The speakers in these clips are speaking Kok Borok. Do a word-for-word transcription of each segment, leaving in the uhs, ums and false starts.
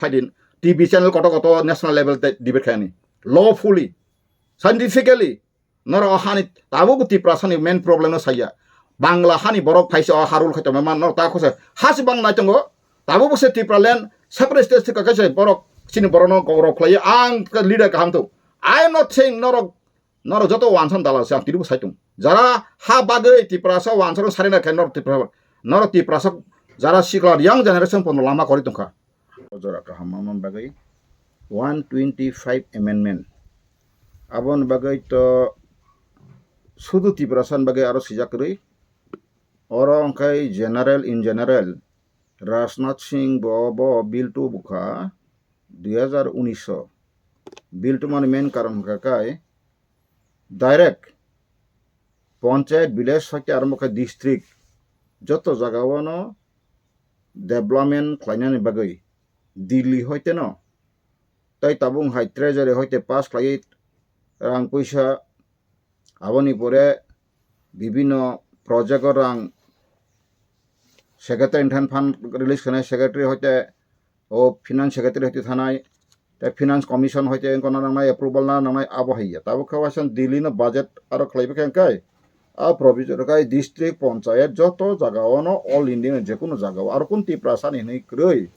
Phaidin T V channel koto koto national level te debate khaini. Lawfully, scientifically, norok o hani tabuk Tiprasani main problem no saya. Bangla hani borok phaisa o harul khaito man norok ta khose hasi bang nai tongo. Tabuk se Tipraland separate state thika kaisa borok chini borok no gaurab khlai ang leader kaham to. I am not saying norok Norok joto wansong dalal se ang tini bo sai tong. Jara ha bagwi Tiprasa wansong sarina khe norok Tiprasa, norok Tiprasa jara sikla young generation pono lama kori tongkha. O jora kaham manma bagwi one twenty-five amendment. Aboni bagwi to sudu Tiprasa ni bagwi aro sijak kwrwi. Oro wngkha general in general Rajnath Singh bo, bo bill tubukha dui hajar unis o. Bill tubumani main karon hwnkha khe direct panchayat, village hoite arombo khe district joto jagao no development khlainani bagwi Delhi hoite no tei tabuk hai treasury hoite pass khlaiwi rang puisa aboni pore bibinno project o rang secretary ni thani fund release khainai, secretary hoite o finance secretary hoite thanai, tei finance commission hoite wngkha na nangnai, approval na nangnai, abo hai ya. Tabuk khe waisa Delhi no budget aro khlaibai khe hwnkhe a provision khai district panchayat joto jaga o no all India ni jekunu jaga o aro kun Tiprasa ni hwnwi kwrwi.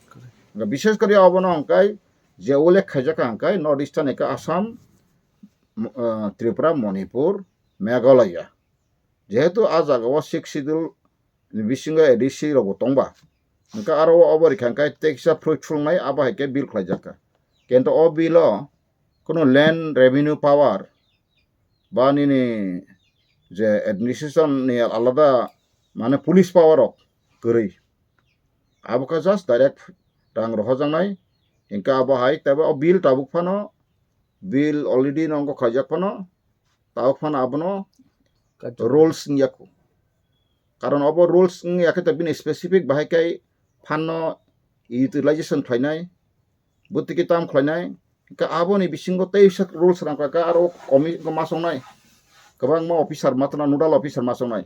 Bishes kori abono hwnkhe je ullekh khaijak kha hwnkhe North Eastern ekha Assam, Mo-, ah, Tripura, Manipur, Meghalaya. Jehetu a jaga o Sixth Schedule ni bisingo A D C rok bo tongba. Hwnkhe aro o obo rikha hwnkhe tei kisa fruitful wngnai abo hai khe bill khlaijak kha. Kintu o bill o kunu land revenue power ba nini je administration ni alada mane police power rok kwrwi. Abo khe just direct rang rohojaknai. Hwnkhe abo hai teibo o bill tabuk phano, bill already nongo khaijak phano, tabuk phano abono Kachuk. Rules wngya kho. Karon obo rules wngya khe to bini specific bahai khe phanno utilization khlainai, bwtwkhe tam khlainai, hwnkhe aboni bisingo teisa rules rang kha khe aro komi-, masongnai, kwbangma officer matwna nodal officer masongnai.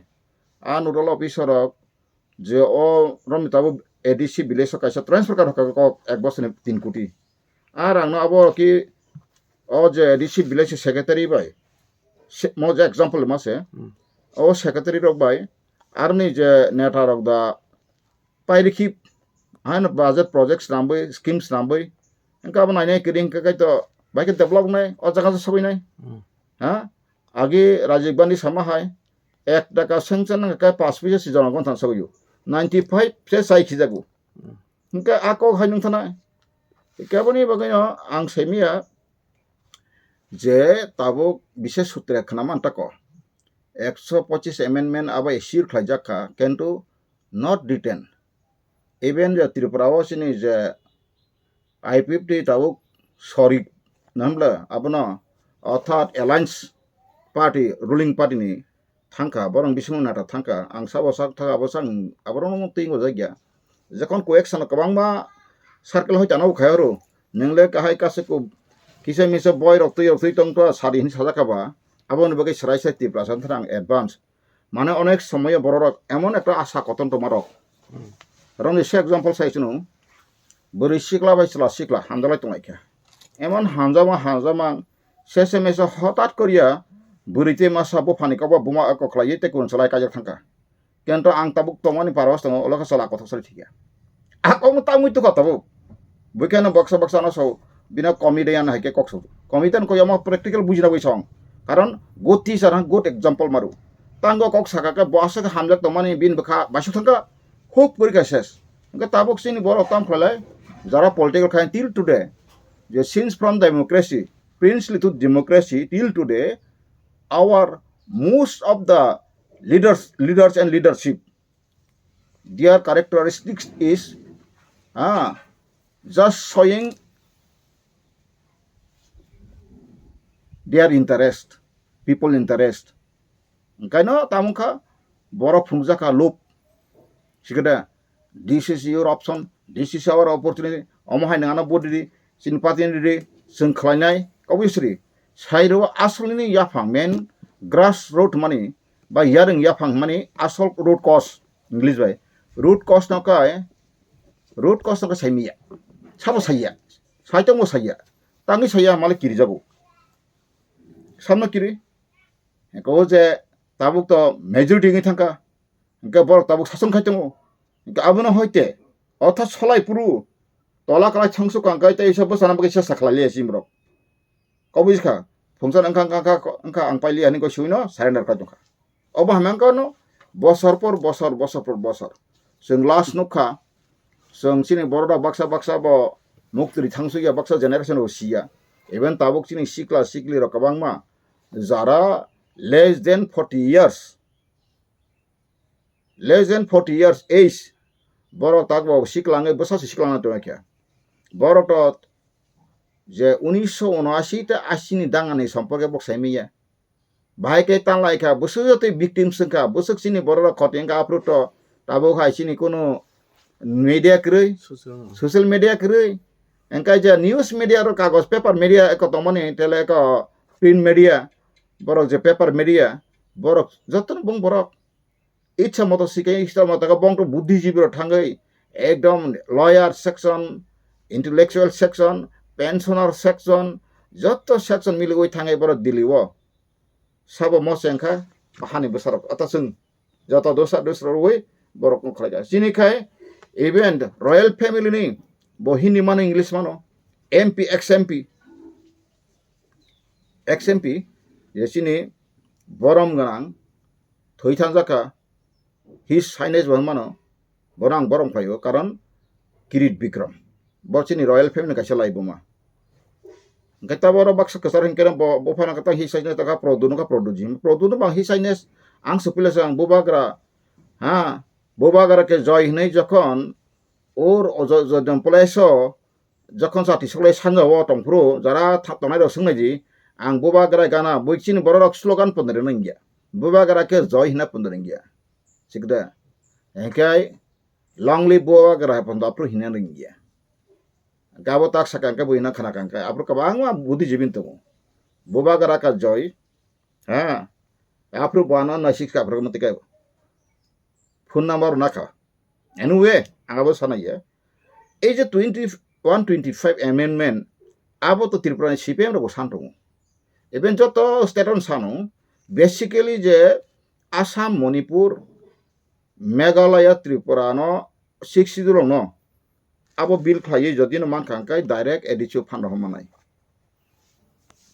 A nodal officer rok je o romni tabuk A D C village o kaisa transfer card rwkha kok ek bosor ni tin koti. A rang no abo ki o je A D C village secretary bai se-, mo je example ma se. Hmm. O secretary rok bai aroni je neta rok da pairikhi haino budget projects rambwi schemes rambwi hwnkhe abo nainai kiri hwnkhe kaitor bai khe develop wngnai o jaga se sogwi nai. Hmm. Ha? Agi Rajiv Gandhi sama hai ek taka sanction nang khe paanch paisa si jonogon than sogwi o. Ninety five se sai khijago. Hmm. Hwnkhe a kok hai nung thana. Keboni bagwino ang saimaya je tabuk bishes sutre khna man tako. Ekso pochis amendment abo assure khlaijak kha, kintu not written. Even je Tripura o chini je I P F T tabuk sorik, nahimla abono, orthat alliance party, ruling party ni thangkha, borok bisingo nata thangkha, ang sabo sak thaga, abo sak, aborokno twi ojak ya. Jekon koyek sano kwbangma circle hoi tano khairo, nwngle kahai kasu kisa misa boy rok twi rok twi tongkha sadi hinwi sajak kha ba, aboni bagwi swrai sai Tiprasa thani ang advance. Mane onek somoyo bororok emon ekta asa koton tongmarok. Hmm. Rokni se example sai chwng, bwrwi sikla bai chwla sikla hamjalai tonglaikha. Emon hamjama hamjama sese mese hotat koriya bwrwi tei masa buphani kokbo buma kokhlaiwi tei kun salai kaijak thangkha. Kento ang tabuk tongmani parwas tongo, olokhe chwla kothok salai thikya. A kokno tangwi tukha tabuk. Buikhe no baksa baksa no so bino comedian hai khe kok so. Comedian ko yama practical bujina bai song. Karon good teacher han good example maru. Tango kok saka khe bo aswk hamjak tongmani bini bwkha baisuk thangkha huk pori kha ses. Hwnkhe tabuk chini borok tam khlailai jara political khai till today. Je since from democracy, princely to democracy till today, our most of the leaders, leaders and leadership their characteristics is, ah, just showing their interest, people interest. Hwnkhe no tamo kha borok phunukjak kha lob. Sikhe de, this is your option, this is our opportunity. Omo hai nang ano vote ridi, chini party ni ridi, chwng khlainai, obviously. Sai rw asol ni yaphang main grass root mani ba yarwng yaphang mani asol root cause English bai. Root cause no kai, root cause no kai sai miya. Sabo saiya, saitongbo saiya, tangwi saiya malik kirijago. Samno kiri, hwnkhe o je tabuk to majority wngwi thangkha, hwnkhe borok tabuk sason khai tongo, hwnkhe abono hoite otha solai phuru tola kwlai thangsu kangkai tei isa bwsana bagwi sesa khlai liya chini borok. Kobui kha, phungsa wngkha, wngkha, wngkha, wngkha, ang pailiya hinwi goi suino surrender khai tongkha. Obo hamya wngkha no bosor por bosor, bosor por bosor. Chwng last nukha, chwng chini borok rok baksa baksa bo muktri thangsukya, baksa generation bo siya. Even tabuk chini sikla sikli rok kwbangma jara less than forty years, less than forty years age, borok tak bo sikla wngwi bwsa se sikla wngwi tongkha. Borok to je unisho unashi ta ashi ni dangani somporke bok saimanya. Bahai khe tanlai kha, bwswk jotoi victims wngkha, bwswk chini borok rok khoti wngkha, aphuru to tabuk hai chini kunu media kwrwi, social media kwrwi, hwnkhe je news media rok, kagoj paper media eko tongmani, tele eko print media, borok je paper media, borok jotono bung borok itsa moto sikhe, itsa moto khe bongto buddhijibi rok thangwi ekdom lawyer section, intellectual section, pensioner section, joto section miliwi thangwi borok Delhi o sabo mocheng kha, hani bwsarok ata chwng joto dosa dosra rwwi borok no khlaikha. Chini khai even royal family ni bo Hindi mano, English mano, M P, ex M P, ex M P je chini borom gwnang thwi thangjak kha, His Highness bo hwnmano, bono ang borom khlaio, karon Kirit Bikram. Bo chini royal family kaisa laibuma. Hwnkhe tabuk oro baksa kwchar hwnkhe bo, bo phano khe tang His Highness tongkha Pradyut, nokha Pradyut ji. Pradyut no bang His Highness ang swpilasa ang bubagra, ha, bubagra khe joi hwnwi jokhon ur o jo-, jodon place o jokhon chati suklai sanja o tongphuru jara tha-, tongnai rok swngnaidi, ang bubagra gana bui chini borok rok slogan pondre nangya. Bubagra khe joi hwnna pondre nangya. Sikda. Hwnkhe long live bubagra hai pondo aphuru hwnna nangya. Gabo tak saka hwnkhe bui hwnna khana kha hwnkhe aphuru kwbangma buddhijibi tongo. Bubagra ka joi. Ha. Aphuru bo ano naisik ka aphuru mwtwi kai. Phone number nakha. Anyway, ang abo sana ya. Ei je twenty one twenty five amendment, abo to Tripura ni C P M rok bo san tongo. Even joto state on sano, basically je Assam, Manipur, Meghalaya, Tripura no six schedule no abo bill khlaiwi jodi no mankha hwnkhe direct A D C o phan rohor manai.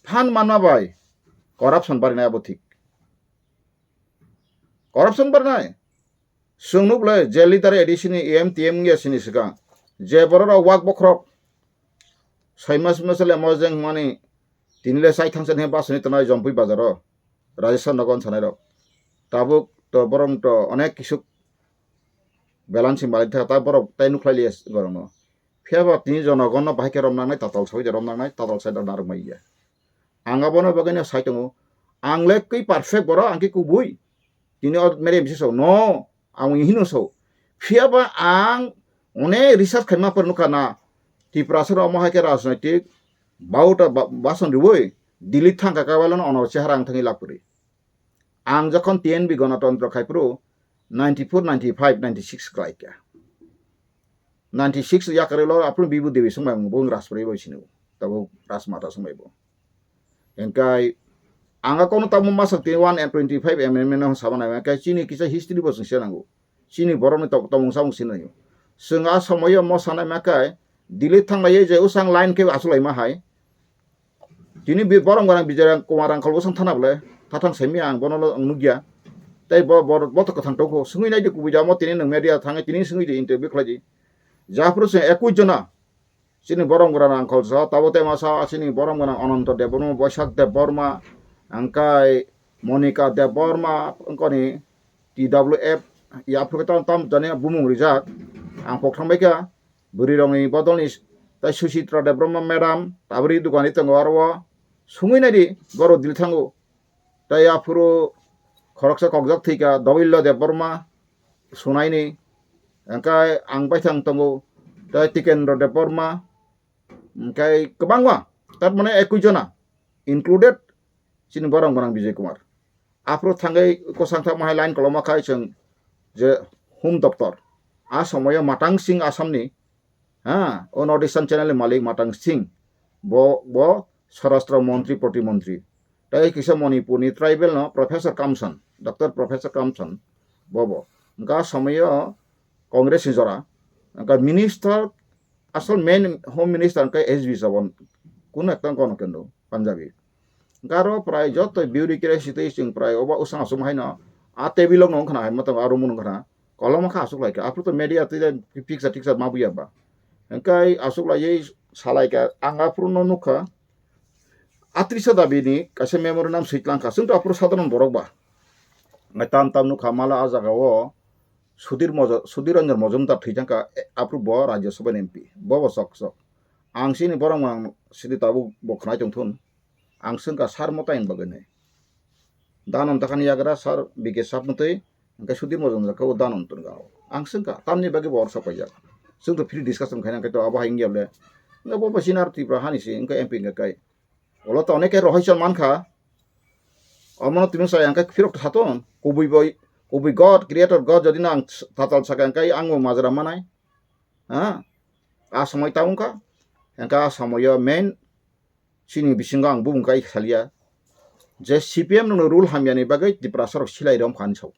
Phan manma bai corruption barinai abo thik. Corruption barinai. Chwng nuk le je leader A D C ni E M T M wngya sini swkang. Je borok rok wak bokhorok. Soi mas mas le mojeng mani tini le sai thangsa ni basani tanai Jompui bazar o. Rajasthan nogon sanai rok. Tabuk to borok to onek kisuk balance balai tha ta borok tai nukhlai liya gorok no. Phiya ba tini jonogon no bahai khe rom nangnai tatal sawi de rom nangnai tatal sai da narwk mai ya. Ang abono bagwi no sai tongo. Ang le kwi perfect borok, ang khe kubui. Tini o mere bisi so, no, ang hino so. Phiya ba ang one research khaima por nukha na. Tiprasa rok omo hai khe rajnaitik bauta ba-, bason riwi Delhi thangkha kaiwala no ono chehara ang thangwi lapuri. Ang jokhon T N B Ganatantro khai phuru ninety four, ninety five, ninety six khlai kha. Ninety six yakarwi lo aphuru Bibu Devi songbai bo Rajpuri bai sini. Tabo Rajmata songbai bo. Engkai ang a kono tamo masa tini one and twenty five amendment no sabana engkai chini kisa history bo chwng se nango. Chini borok ni tok-, tomung samung sini nango. Chwng a somoyo mo sanai ma kai Delhi thanglai je usang line khe asulai ma hai. Tini bi borok gwnang Bijay Kumar Rangkhol bwsang thana bole, thathang simi ang bono ang nukya. Tei bo, bo, bo to kwthang tongkho, swngwi naidi kubui jamo tini nwng media thangwi tini swngwi di interview khlai di. Japhuru se ekwis jona, chini borok gwnang Rangkhol sa, tabo tei masa chini borok gwnang Ananto Debbarma, Boisak Debbarma, angkai Monika Debbarma, angkoni T W F, yaphuru tam, tam jani bumung rijak, ang pok thangbai kha. Bwrwi rokni bodolni tei Suchitra Debbarma madam tabri dukani tongo aro o sungwi naidi borok Delhi thango. Tei aphuru khoroksa kokjak thwikha Dobillo Debbarma sunaini, hwnkhe ang baithang tongo tei Tikendra Debbarma, hwnkhe kwbangma, tar mane ekwis jona included chini borok gwnang Bijay Kumar. Aphuru thangwi kwchang thangma hai line koloma khai chwng je Home Doptor. A somoyo Matang Singh Assamni Ha, o North Eastern Channel ni malik Matang Singh, bo, bo Swarashtra Montri, Protimontri. Tai kisa Manipur ni tribal no Professor Kamson, Doctor Professor Kamson, bo bo. Hwnkha somoyo Congress ni jora, hwnkha minister, asol main home minister hwnkha S B Jawan, kuno ekta kono kendo, Punjabi. Hwnkha aro prai joto beauty crash twi chwng prai obo usang aswk haino, a table o nung khna hai, matang aro mung khna, kolom kha aswk lai kha, aphuru to media twi picture ticture ma buya ba. Hwnkhe aswk laiwi salai kha, ang aphuru no nukha, atris dabi ni kaisa memorandum swi tlang kha, chwng to aphuru sadharon borok ba. Nai tam tam nukha, mala a jaga o Sudhir Mojo-, Sudhir Ranjan Mojumdar thwi thang kha, e, aphuru bo Rajya Sabha ni M P, bo bo sok sok. Ang chini borok mang sidi tabuk bo khnai tong thun. Ang swngkha sir mo tayni bagwi hinwi. Danon takhani yagra sir B K Sap mwtwi, hwnkhe Sudhir Mojumdar khe o danon tongkha. Ang swngkha tamni bagwi bo oro sok paijak. Chwng to free discussion khaina hwnkhe to abo hai wngya le. Hwnkhe bo bo senior Tripura hani se wngkha M P hwnkhe kai. Olo to onek khe rohoi chal mankha. Omono tini sai hwnkhe phirok to saton. Kubui boi, kubui God, creator God jodi no ang tatal saka hwnkhe ang bo majra manai. Ha? A somoi ta wngkha. Hwnkhe a somoio main chini bisingo ang bumung kai salia je C P M no rule hamyani bagwi Tiprasa rok silai rom kha hinwi sao.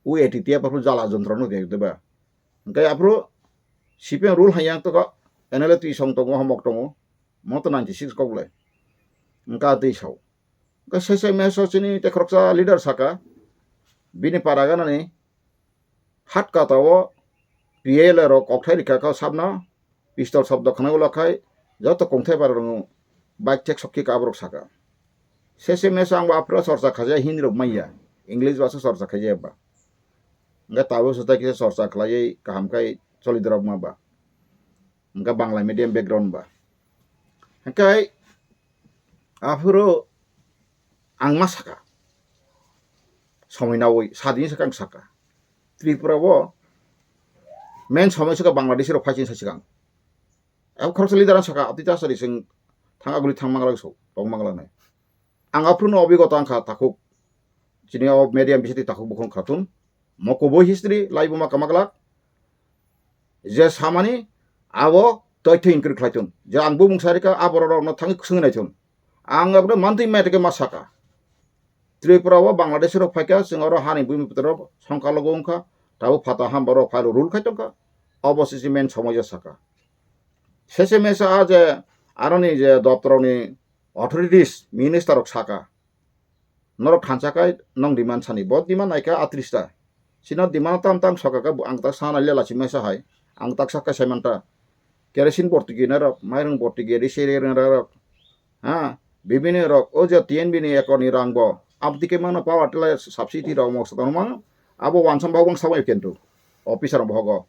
U A T T F aphuru jala jontro no de ba. Hwnkhe aphuru C P M rule hamya to N L A twi song tongo, homok tongo. Mo to ninety six kok le. Hwnkhe a twi sao. Hwnkhe sese meso chini tekhoroksa leader saka. Bini para ganani hat kata o P L A rok kokthai rikha kha sabna. Pistol shobdo khwnai ulo khai joto kongthai bara rwng bike thek sokki ka aborok saka. Sese meso ang bo aphuru chorcha khaijak Hindi rok manya, English baso chorcha khaijak ba. Hwnkhe tabuk swtai kisa chorcha khlaiwi kaham khai cholidorok ma ba. Hwnkhe Bangla medium background ba. Hwnkhe aphuru ang ma saka. Somoi nawi, sadini saka ang saka. Tripura o main somoi saka Bangladesh rok phaiching sa sikang. Abo khoroksa leader ang saka, atwi ta sari sing thang aguli thang manglak so, tong manglak nai. Ang aphuru no obigota ang kha takhuk. Chini o media bisiti takhuk bukhung khatun. Mo kubui history, lai buma kamaglak. Je samani abo toitho include khlai thun. Je ang bumung sarika aborok rokno thangwi swngwi nai thun. Ang abro mantwi mai teke ma saka. Tripura o Bangladesh rok phaikha, chwng oro hani bumi putra rok songkha logo wngkha, tabuk phatha ham borok phai rule khai tongkha. Obo sisi main somoja saka. Sese mesa a je aroni je doptorokni authorities, minister rok saka. Norok thansa khai nong demand sani. Bo demand naikha atris ta. Chino demand tam tam sokaka bo ang tak sana lela chimai sa hai. Ang tak sakha sai manta. Kerosene bortigi na rok, mairung bortigi, riseri rok. Ha, bibini rok, o je T N B ni ekor ni rang bo. Abdi ke mano power tiller subsidy rok mok sa tong mano. Abo wansam bawang sa bai kentu. Officer rok bohogo.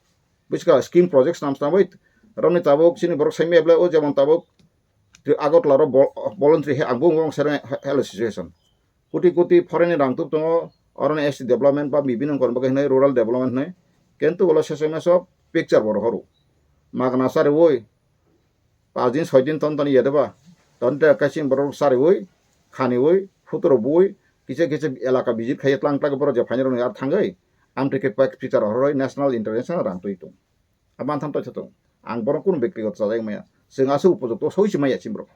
Buska scheme projects nam sa bai. Roni tabuk chini borok sai me ble o jemon tabuk Agartala ro vol-, voluntary he ang bung bung sereng he-, hello situation. Kuti kuti foreign ni rang tuk tongo, oroni S T development ba bibini ongkor bagwi hinwi rural development hinwi. Kintu ulo sese meso picture bo rohoro. Magna sariwi, pas din soi din ton ton yede ba. Ton te kaising borok sariwi, khaniwi, futuro bui, kisa kisa elaka visit khai tlang tlang borok je phainai rok ni ar thangwi. Amtwi khe picture rohoroi national international rang twi tung. Aban tham tongthok tong. Ang borok kunu bektigoto chajak maya. Chwng aswk upojukto soi se maya chini borok.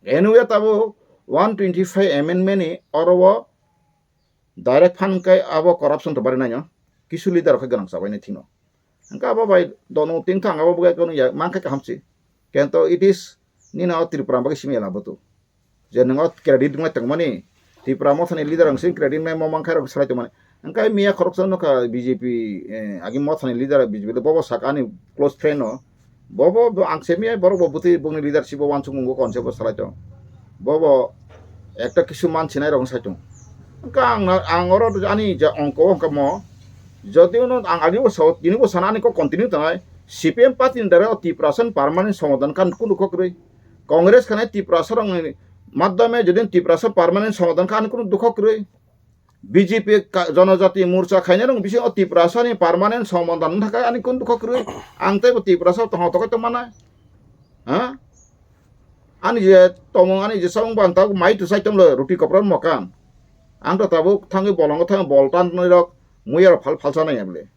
Anyway tabuk one twenty five amendment ni oro o direct phan khe abo corruption to bari naino. Kisu leader rok khe gwnang chabaini thino. Hwnkhe abo bai dono tingthang abo bwkha kono ya mankhe kaham se. Kento it is nini o Tripura bagwi simi ela butu. Je nwng o credit wngwi tongmani, Tipra Mothani leader ang sing credit wngwi mo mankha rok salai tongmani. Hwnkhe miya khoroksa nukha B J P, eh, agi Mothani leader B J P le bobo saka ani close friend no. Bobo bo ang se miya borok bo bwtwi bongni leadership o wansukmung o konse bo salai tong. Bobo ekta kisu mansinai rok sai tong. Hwnkhe ang na, ang oro ani je ongko hwnkhe mo, jodi uno ang agi bo sao, tini bo sana ani kok continue tongnai, C P M party ni dara o Tiprasa ni permanent somadan kha kunu kok kwrwi. Congress khanai Tiprasa rokni madhyame jodi Tiprasa permanent somadan kha, ani kunu dukho kwrwi. B J P ka-, Janajati Morcha khainai rok bisingo Tiprasa ni permanent somadan wngkha kha, ani kunu dukho kwrwi. Ang teibo Tiprasa tongthok tongwi tongmana. Ha? Ani je tongmung, ani je samung ban tabuk mai tu sai tonglo, ruti kopra mokan. Ang to tabuk thangwi bolongo thang bol tan rok muya rok phal phalsa nai able.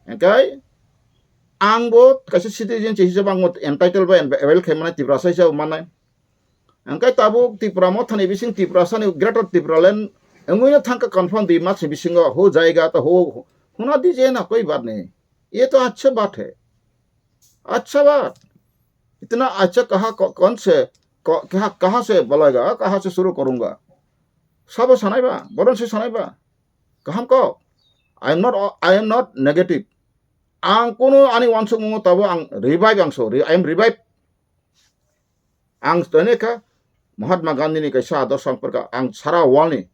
Engkai Ang bo kaisa citizen se hisab ang bo entitled ba avail khai mane Tiprasa hisab mane. Hingke tabuk Tipra mothani bising Tiprasani Greater Tipraland wngwi no thangka confirm dui mas ni bisingo ho jaiga to ho huna dije na koi baat nahi. Ye to achha baat hai. Achha baat. Itna achha kaha ko-, kaun se ko-, kaha, kaha se balayega, kaha se shuru karunga. Sabo sanai ba, boron se sanai ba. Kaham kok. I am not, I am not negative. Ang kuno ani wansukmungo tabo ang revive ang so, re-, I am revive. Ang tene kha Mahatma Gandhi ni kaisa adorsho ang perka, ang sara world ni,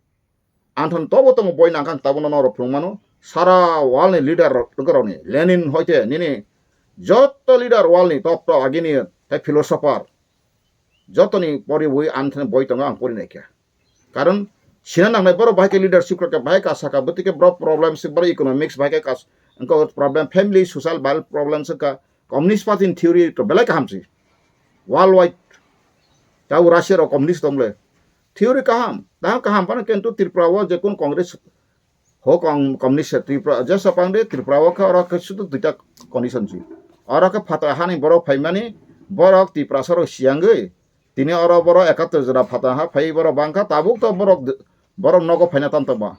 ang thon tobo tongo boi nangkha ang tabo no norok phulung mano, sara world ni leader rok, rok ni, Lenin hoite nini joto leader world ni top top agini tei philosopher jotoni poriwi ang thani boi tongo ang pori naikha. Karon sina nangnai borok bahai khe leadership rok khe bahai kha saka bwtwi khe borok problem se borok economics bahai khe kas wngkha problem family social bal problem se kha communist party ni theory to belai kaham se world wide tabo Russia rok communist tong le theory kaham tamo kaham phano kintu Tripura o je kun Congress ho kong communist Tripura jesa pangde Tripura o khe oro khe sudu duita condition si oro khe phatar hani borok phaimani borok Tiprasa rok siyangwi tini oro borok ekattor jora phatar ha phai borok bangkha tabuk to borok borok nogo phaina tam tongma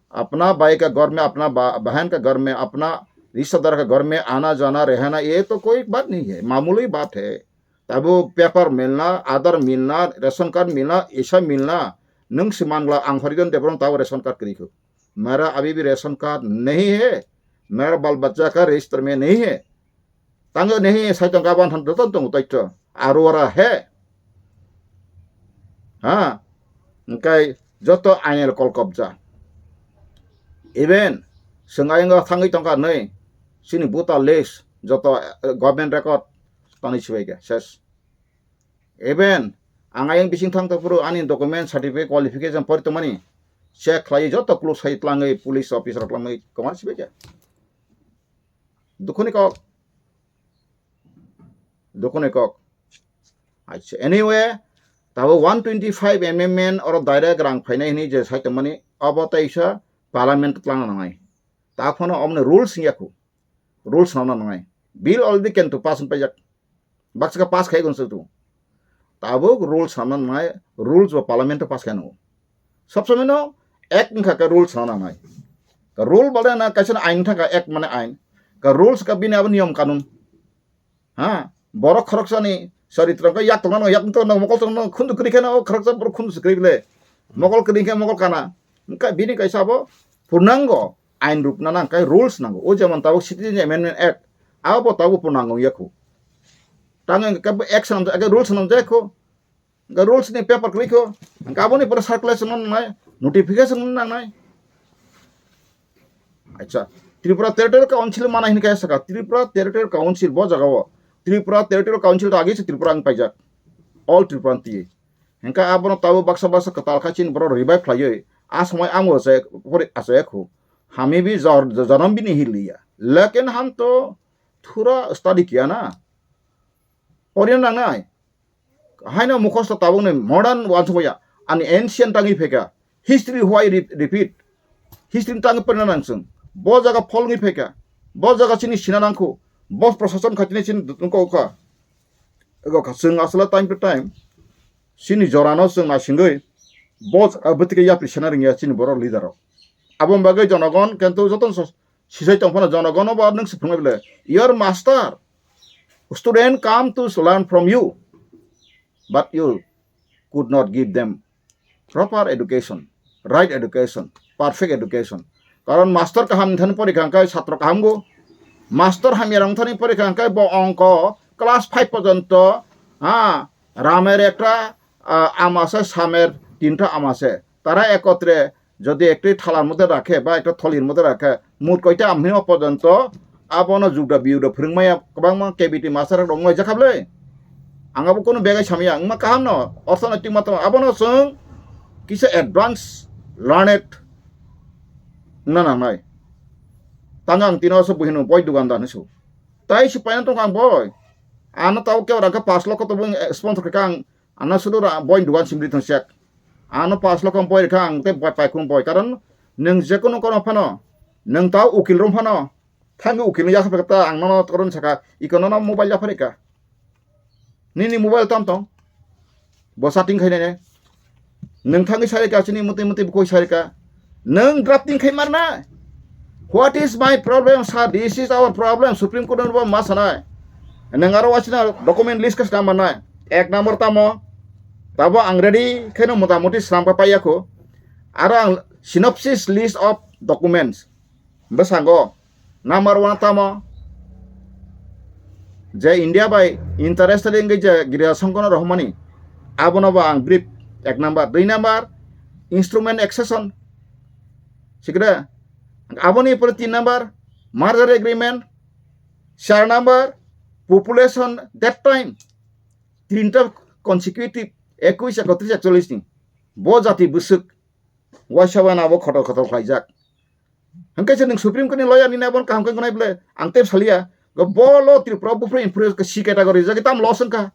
apna bhai ka ghar mein apna ba- bahan ka ghar mein apna rishtedar ka ghar mein aana jana rehna ye to koi baat nahi hai mamuli baat hai tabuk paper milna aadhar milna ration card milna isa milna nung si mangla ang horidon debron tabuk ration card kri khu mera abhi bhi ration card nahi hai mera bal bachcha ka register mein nahi hai Tango nehi sai tong kaban han doton tong taito. Arwara he. Ha. Engkai joto ainel kol kobja. Even sengayengo thangwi tongka nei. Sini buta list joto eh, government record tani sibaika ses. Even ang ayang bising thang topuru ani document certificate qualification pori tongmani check khlai joto close sai tlangwi police officer tlangwi komar sibaika. Dukhuni kok. Dukhuni kok. Acha, anyway, tabo one twenty five amendment oro direct rang phainai hini je sai tongmani abo taisa parliament twlang nangnai. Ta phano omni rules wngya khu. Rules nangna nangnai. Bill already kento pass paijak. Baksa ka pass khai gonse tu. Tabuk rules hamna nangnai, rules bo parliament pass khai nango. Sob somoi no act wngkha ka rules hamna nangnai. Ka rule bole na kaisa ain thangka act mane ain. Ka rules ka bini abo niyom kanun. Ha, borok khoroksani charitro ka yak tongna yak tongna mokol tongna khundu kri khana o khoroksa borok khundu kri bile. Mokol kri khe mokol kana. Wngkha bini kaisa abo purnango ain rupna nang kai rules nango. O jemon tabuk Citizen Amendment Act. Abo bo tabuk purnango yakhu. Tang hingke kebo action, ake rules nang jai kho. Hingke rules ni paper klik kho. Hingke aboni pore circulation no nangnai, notification no nangnai. Acha, Tripura Territorial Council mana hinke saka, Tripura Territorial Council bo jaga o. Tripura Territorial Council to agi se Tripura ang paijak. All Tripura ti. Hingke abono tabo baksa baksa kwtal kha chini borok revive khlaiwi. A somoi ang bo se pori acha kho. Hami bi jor-, jonom bini hiliya. Lekin ham to thura study kiya na. Oriyan nangnai. Haino mukhosto tabukni modern wansukmaya. Ani ancient tangwi phaikha. History why re-, repeat? History tangwi porina nang chwng. Bo jaga pholngwi phaikha. Bo jaga chini sina nangkhu. Bo proshason kha chini chini dukno kha. Ego kha chwng aswla time to time. Chini jorano chwng naisingwi. Bo jaga bwtwkhe yapri sena rwngya chini borok leader rok. Aboni bagwi jonogon kintu jotono Sisai tong phano jonogono bo nwng se phunuknai bwle, "Your master, student come to learn from you, but you could not give them proper education, right education, perfect education." Karon master kaham thani porikha hwnkhe satro kaham go. Master hamya rong thani porikha hwnkhe bo ongko class five porjonto, ha, ramer ekta, ah, ama se, samer tinta ama se. Tara ekotre jodi ekti thalar moddhe rakhe ba ekta tholir moddhe rakhe, mut koita amhino porjonto abono jugda biyuda phwrwngmaya kwbangma K B T master rok wngmai jakha bwle. Ang abo kunu begai samya, wngma kaham no, orthonoitik matama abono chwng kisa advance learned wngna nangnai. Tang ang tino se buhino boi dugandar hinsu. Tai se paina tongkha ang boi. Ano tao kebo rangkha pash lokho to bui sponsor kha ang Ano sudu ra boin dugan simri thung sek. Ano pash lokho boi rikha ang tei bai paikhum boi. Karon nwng jekono kono phano, nwng tao ukil rom phano, Thangwi ukilni yaphar kha ta ang nono koron saka, iko nono mobile yaphar ka. Nini mobile tam tong. Bo chatting khainai ne. Nwng thangwi sai ka chini muti muti bukoi sai ka. Nwng drafting khai marna. What is my problem, sir? This is our problem. Supreme Court no ma sanai. Nwng aro wasina document list ka sna manai. Ek number tamo. Tabo ang ready khaino mota moti sram ka paiya kho. Aro ang synopsis list of documents. Bwskango number one tamo je India bai interested wngwi je Girja Songkono rohormani, abono bo ang brief ek number, dui number instrument accession, sikre aboni pore tin number merger agreement, char number population that time tinta consecutive ekush, ekotris, ekchollish ni bo jati bwswk waisa wana bo khotor khotor khlaijak. Hwnkhe se nwng Supreme Court ni lawyer ni nabo kaham khe gunai ble ang tei saliya. Go bolo Tripura buphuru inferior C category jagwi tam loss wngkha.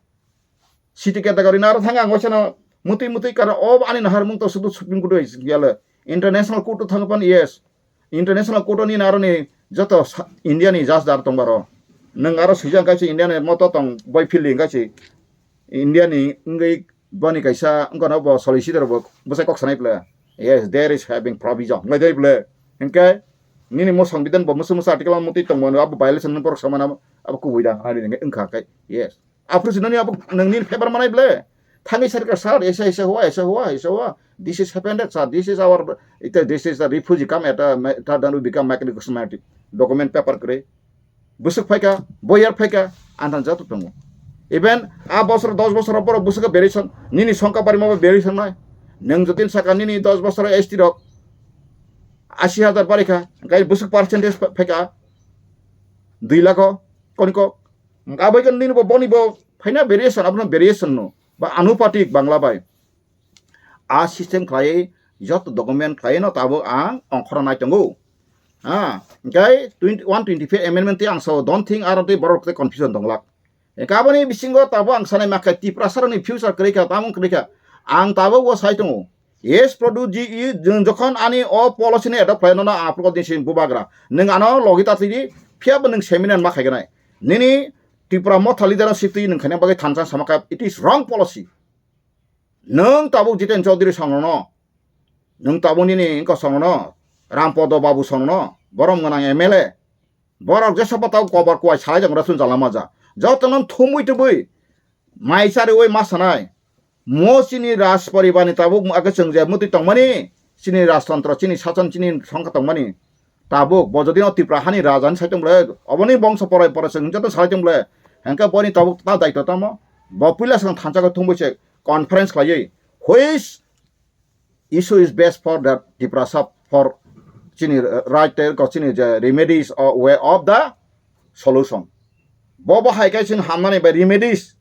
C T category na aro thang ang waisa no mutwi mutwi karon o ani naharmung to sudu Supreme Court bai yale. International Court to thang pan yes. International Court ni naro ni joto sa-, India ni judge dar tong baro. Nwng aro swijang kaisa India ni moto tong boy fielding kaisa India ni wngwi boni kaisa wngkha no bo solicitor bo bwsai kok sanai ble. Yes, there is having provision. Ngai dai ble. Hwnkhe nini mo songbidan bo musu musu article mutwi tongmano abo violation ni borok samana abo kubui da. Ani wngkha khe. Yes. Aphuru si nini abo nang nini favor manai ble. Thangwi sar ka sir, aisa aisa hua, aisa hua, aisa hua. This is happened, sir. This is our, ita, this is the refugee come at a, ta dan we become microcosmetic. Document paper kre. Bwswk phaikha, boyar phaikha, anthan joto tongo. Even a bosor dos bosor borok bwswk variation, nini songkha barima bo variation nai. Nwng jotin saka nini dos bosor S T rok ashi hajar barikha, gai bwswk percentage phaikha dui lakho, koniko. Abaikan nini bo boni bo phaina variation, abono variation no, ba anupatik Bangla bai. A system khlaiwi joto document khlaiwi no tabuk ang ongkhorna nai tongo. Ha, hwnkhe twenty, one twenty-five amendment tei ang sao, don't think aro tei borok tei confusion tonglak. Hwnkhe aboni bisingo tabuk ang sanai ma khe Tiprasarokni future kwrwi kha, tamung kwrwi kha. Ang tabuk o sai tongo. Yes, Pradyut ji, i, jwng jokhon ani o policy ni adopt khlai nono ang aphuru din sin bubagra. Nwng ano logi ta twi di, phiya bo nwng seminar ma khaiganai. Nini Tipra Motha leader no sitwi nwng khaina bagwi thansa sama kha, it is wrong policy. Nwng tabuk Jiten Chaudhary songno no, nwng tabuk nini wngkha songno no, Rampodo Babu songno no, borom gwnang M L A. Borok jesa pata kobar kuai salai jang rasun jala maja. Joto no thumui tubui. Mai chari oi ma sanai. Mo chini Raj poribar ni tabuk age chwng je mutwi tongmani. Chini rajtantro, chini sason, chini songkha tongmani. Tabuk bo jodi no Tripura hani raja ni sai tong ble, oboni bongso porai porai se joto sai tong ble. Hengke boni tabuk ta daito tamo. Bo puila swkang thansa ko thumui se conference khlaiwi. Which issue is best for the Tiprasa for chini right tei ko chini je remedies or way of the solution. Bo bo hai kai chini hamnani bai remedies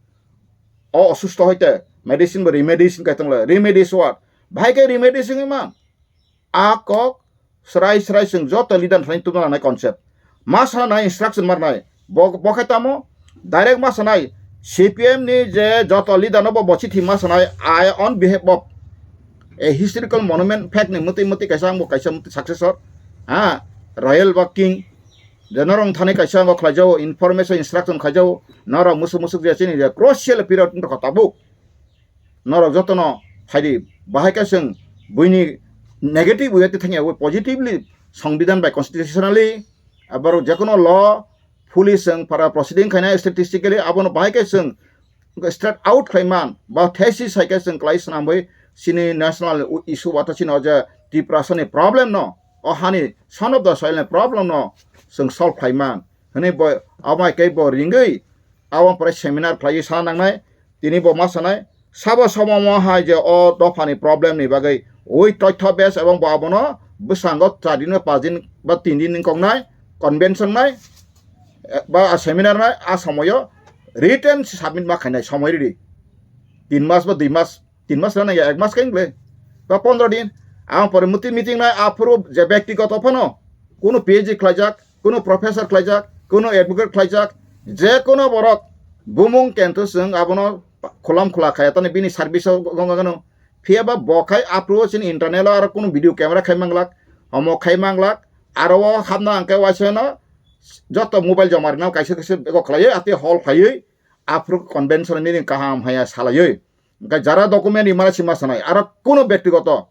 o osusto hoite medicine bo remedies kai tong le. Remedies what? Bahai kai remedies wngwi man. A kok srai srai chwng joto leader thani tubuna nanai concept. Ma sana nai instruction mar nai. Bo, bo khai tamo direct ma sanai C P M ni je joto leader no bo, bo chithi ma sanai, I on behalf of a historical monument fact ni mutwi mutwi kaisa ang bo kaisa mutwi successor. Ha, royal ba king. Je norok thani kaisa ang bo khlai jao, information instruction khai jao. Norok musuk musuk je chini je crucial period wngkha tabuk. Norok jotono phaidi, bahai khe chwng buini negative way tei thangya, positively, songbidan bai constitutionally, aborok jekono law, police chwng para proceeding khaina statistically, abono bahai khe chwng straight out khlai man, ba thesis hai khe chwng klai swnamwi chini national issue watha chini o je Tiprasani problem no, o hani son of the soil ni problem no chwng solve khlai man. Hwnwi bo, abo hai khe bo ringwi, abo pore seminar khlaiwi sana nangnai, tini bo ma sanai, sabo somo mo hai je o dophani problem ni bagwi ui toitho bes ebong bo abono bwskango char din ba panch din ba tin din ni kok nai convention nai, eh, ba seminar nai, a somoyo written submit ma khainai somoi ridi. Tin mas ba dui mas, tin mas rana ya ek mas kain ble ba pondro din. Ang pore muti meeting nai aphuru je byaktigoto phano kuno P H D khlaijak, kuno professor khlaijak, kuno advocate khlaijak, je kuno borok bumung kentho chwng abono khulam khula khaya tani bini service o gongano. Phiya ba bo khai aphuru chini internal o aro kuno video camera khai manglak, omo khai manglak, aro o hapna ang khe waisa no joto mobile joma rwna kaisa kaisa bego khlaiwi, ati hall khlaiwi, aphuru convention nini kaham haya salaiwi. Hwnkhe jara document rimana sima sanai, aro kuno bektigoto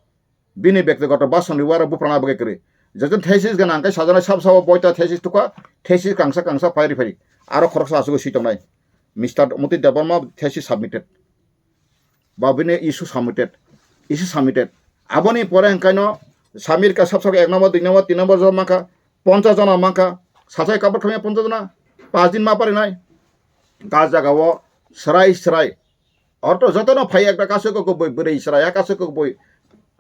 bini bektigoto bason riwi aro buprana bagwi kwrwi. Joto thesis gana hwnkhe sajana sab sabo boita thesis tukha, thesis kangsa kangsa phairi phairi. Aro khoroksa asugwi swi tongnai. Mister Muti Debbarma thesis submitted. Ba bini issue submitted, issue submitted. Aboni pore hwnkhaino submit ka sab sabo ek number, dui number, tin number jora mankha, ponchas jona mankha, sachai cover khamya ponchas jona, pas din ma parinai. Ga jagao srai srai. Orto jotono phai ekta kasu kok boi, bwrwi srai, ya kasu kok boi.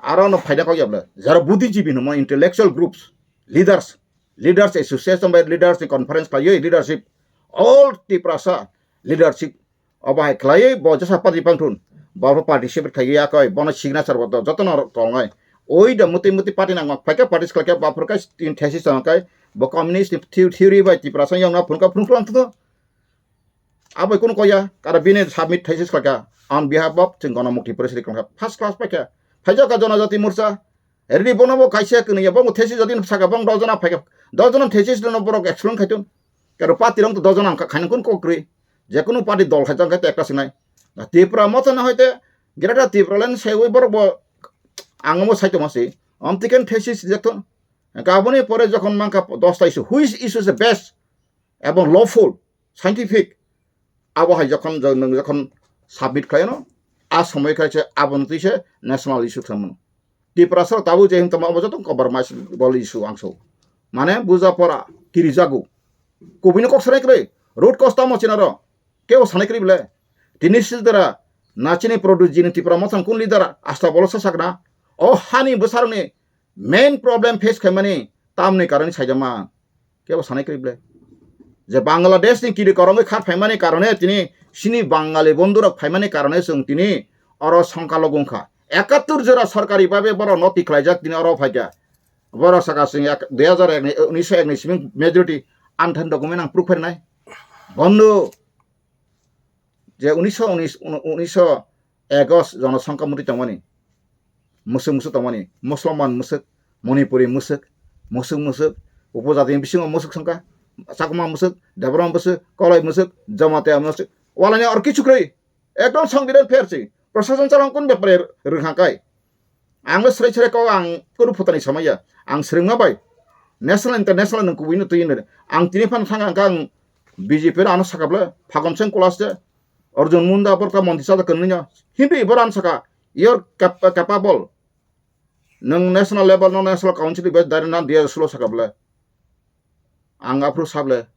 Aro no phaida kok yable. Jara buddhijibi hwnmo intellectual groups, leaders, leaders association bai leaders ni conference khlaiwi leadership, all Tiprasa leadership obo hai khlaiwi bo jesa party pangthun, bo participate khlaiwi yakoi, bono signature bo jotono tongnai. Oi da muti muti party nang phaikhe party khlaikhe bo phurkhe tin thesis tongkhe bo communist ni theo-, theory bai Tiprasa yongna phunukha phunuklang thung. Abo kunu koya, kara bini submit thesis khlaikha on behalf of chwng Ganamukti Press Release khlaikha. First class paikha. Phaijak ka Janajati Morcha, ready bono bo kaisa kwnwi ya, bo thesis jodi saka bo dos jona phaikha. Dos jona thesis no borok explain khaitun. Karo party rong to dos jona khaina kun kokrwi. Je kunu party dol khaijak khaite ekta sinai. Tipra Motha no hoite Greater Tipraland saiwi borok bo ang mo saito masi. Om tiken thesis jekton. Kaboni pore jokhon mankha dos ta issue. Which issue is the best? Ebong lawful, scientific, abo hai jokhon jo-, nwng jokhon submit khlaino, a somoi khai se aboni twi se national issue khlaimano. Tiprasa tabuk je hwn tongma abo joto compromise bol issue ang so. Mane buja pora kirijago. Kubui no kok sanai kwrwi, root cause tamo chinaro, kebo sanai kwrwi bwle. Tini sidra na chini produce jini Tipra Motha ni kun leader asta bolo sa sakna. O hani bwsarokni main problem face khaimani tamni karon saijama. Kebo sanai kwrwi bwle. Je Bangladesh ni kiri korongwi khat phaimani karone tini sini Bangali bondhurok phaimani karone chwng tini oro songkalo wngkha. Ekattur jora sorkari babe borok no tikhlaijak tini oro phaikha. Borok saka chwng ek, dui hajar ek ni, unisho ek ni simi majority anthan document ang proof pharinai. Bondhu, je unisho unis, unisho egos jonosongkha muti tongmani. Musuk musuk tongmani. Musulman musuk, Manipuri musuk, musuk musuk, upojati bisingo musuk songkha, Chakma musuk, Debbarma musuk, Koloi musuk, Jamatia musuk. Walani or kichu kwrwi. Ekdom songbidan phersi. Prosason chalong kun bepare rwngkha kai. Ang le srai srai kok ang kunu phutani samaya. Ang swrwngma bai. National international nung kubui no twi nai. Ang tini phan thang ang kang B J P no ano saka bwle. Phagon Singh Kulas de. Arjun Munda borta montri sada kwnwi no. Hindi bor ano saka. You're cap-, capable. Nung national level no national council bai dari na dia sulo saka bwle. Ang aphuru sable.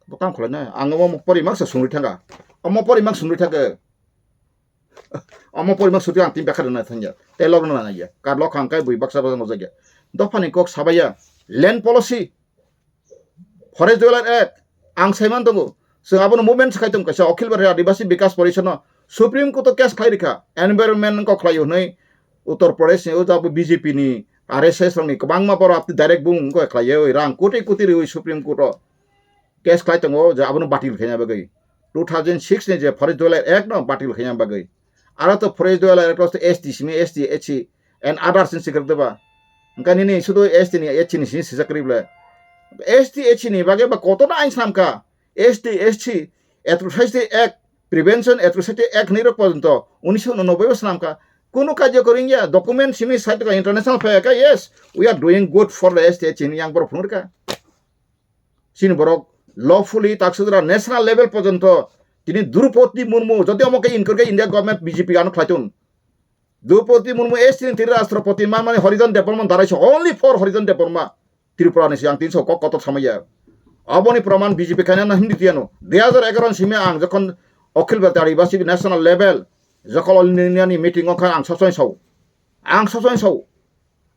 Bo kam khwlai na. Ang omo pori mak sa sungri thanga. Omo pori mak sungri thanga. Omo pori mak sungri ang tin bakha na thangya. Te log na ya. Kar lok khang kai bui baksa baksa no jagya. Dophani kok sabaya. Land policy. Forest Dweller Act. Ang saiman tongo. Chwng abono movement sakai tong kaisa Akhil Bharatiya Adivasi Bikas Parishad no Supreme Court o case khlai rikha. Environment kok khlai hwnwi Uttar Pradesh ni o jabu B J P ni R S S rokni kwbangma borok direct bung wngkha khlaiwi rang koti koti riwi Supreme Court o case khlai tongo je abono batil khaina bagwi two thousand six ni je Forest Dweller Act no batil khaina bagwi. Aro to Forest Dweller Act o S T simi S T, H C and others ni sikir deba. Hwnkhe nini sudu S T ni H C ni sini sijak kwrwi bwle. S T H C ni bagwi ba kotorno ain swnamkha. S T, S C, Atrocity Act, Prevention Atrocity Act hinwi rok porjonto unisho unonoboi o swnamkha. Kunu kajyo kwrwngya, document simi site ka international phai ka, yes, we are doing good for the S T H C hinwi yang borok phunukha. Chini borok lawfully taksudra national level porjonto tini Droupadi Murmu, jodi omo khe inkor khe India government B J P ano khlaiton. Droupadi Murmu S T ni tini Rashtrapati manmani Harijan Debbarma darai se only for Harijan Debbarma Tripura ni se ang tin so kok kotor samaya. Aboni proman B J P khaina na hindi tiyano. Dui hajar egaroh ni simi ang jokhon Akhil Bharatiya Adivasi National Level jokhon All India ni meeting o kha ang sochoi sao. Ang sochoi sao.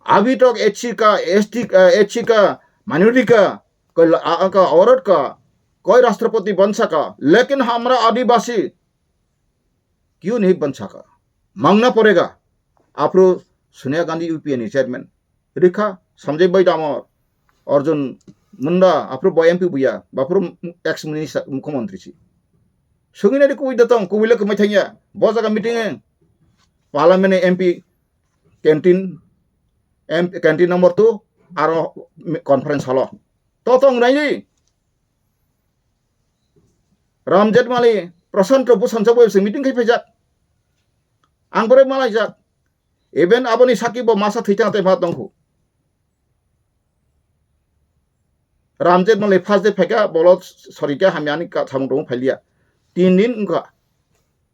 Abhi tak H C ka, S T ka, H C ka, minority ka, koi la-, a-, a-, ka, aurat ka, koi Rashtrapati ban saka, lekin hamra Adivasi kyun nahi ban saka? Mangna padega. Aphuru Sonia Gandhi U P A ni chairman. Rikha Sanjay Bhai Damor, Arjun Munda, aphuru bo M P buya, baphuru ex minister, mukhyamantri si. Sungina di kubui datang, kubui le kumai thangya. Bo jaga meeting e, parliament ni M P canteen, M P canteen number two, aro conference hall o. Totong raini. Ramjet Mali, Prashanto Bhushan sabo se meeting khai phaijak. Ang bore malaijak. Even aboni saki bo masa thwi tang tei ma tongkhu. Ramjet Mali first day phaikha, bolo sorika hamyani ka samung tong phailiya. Tin din wngkha.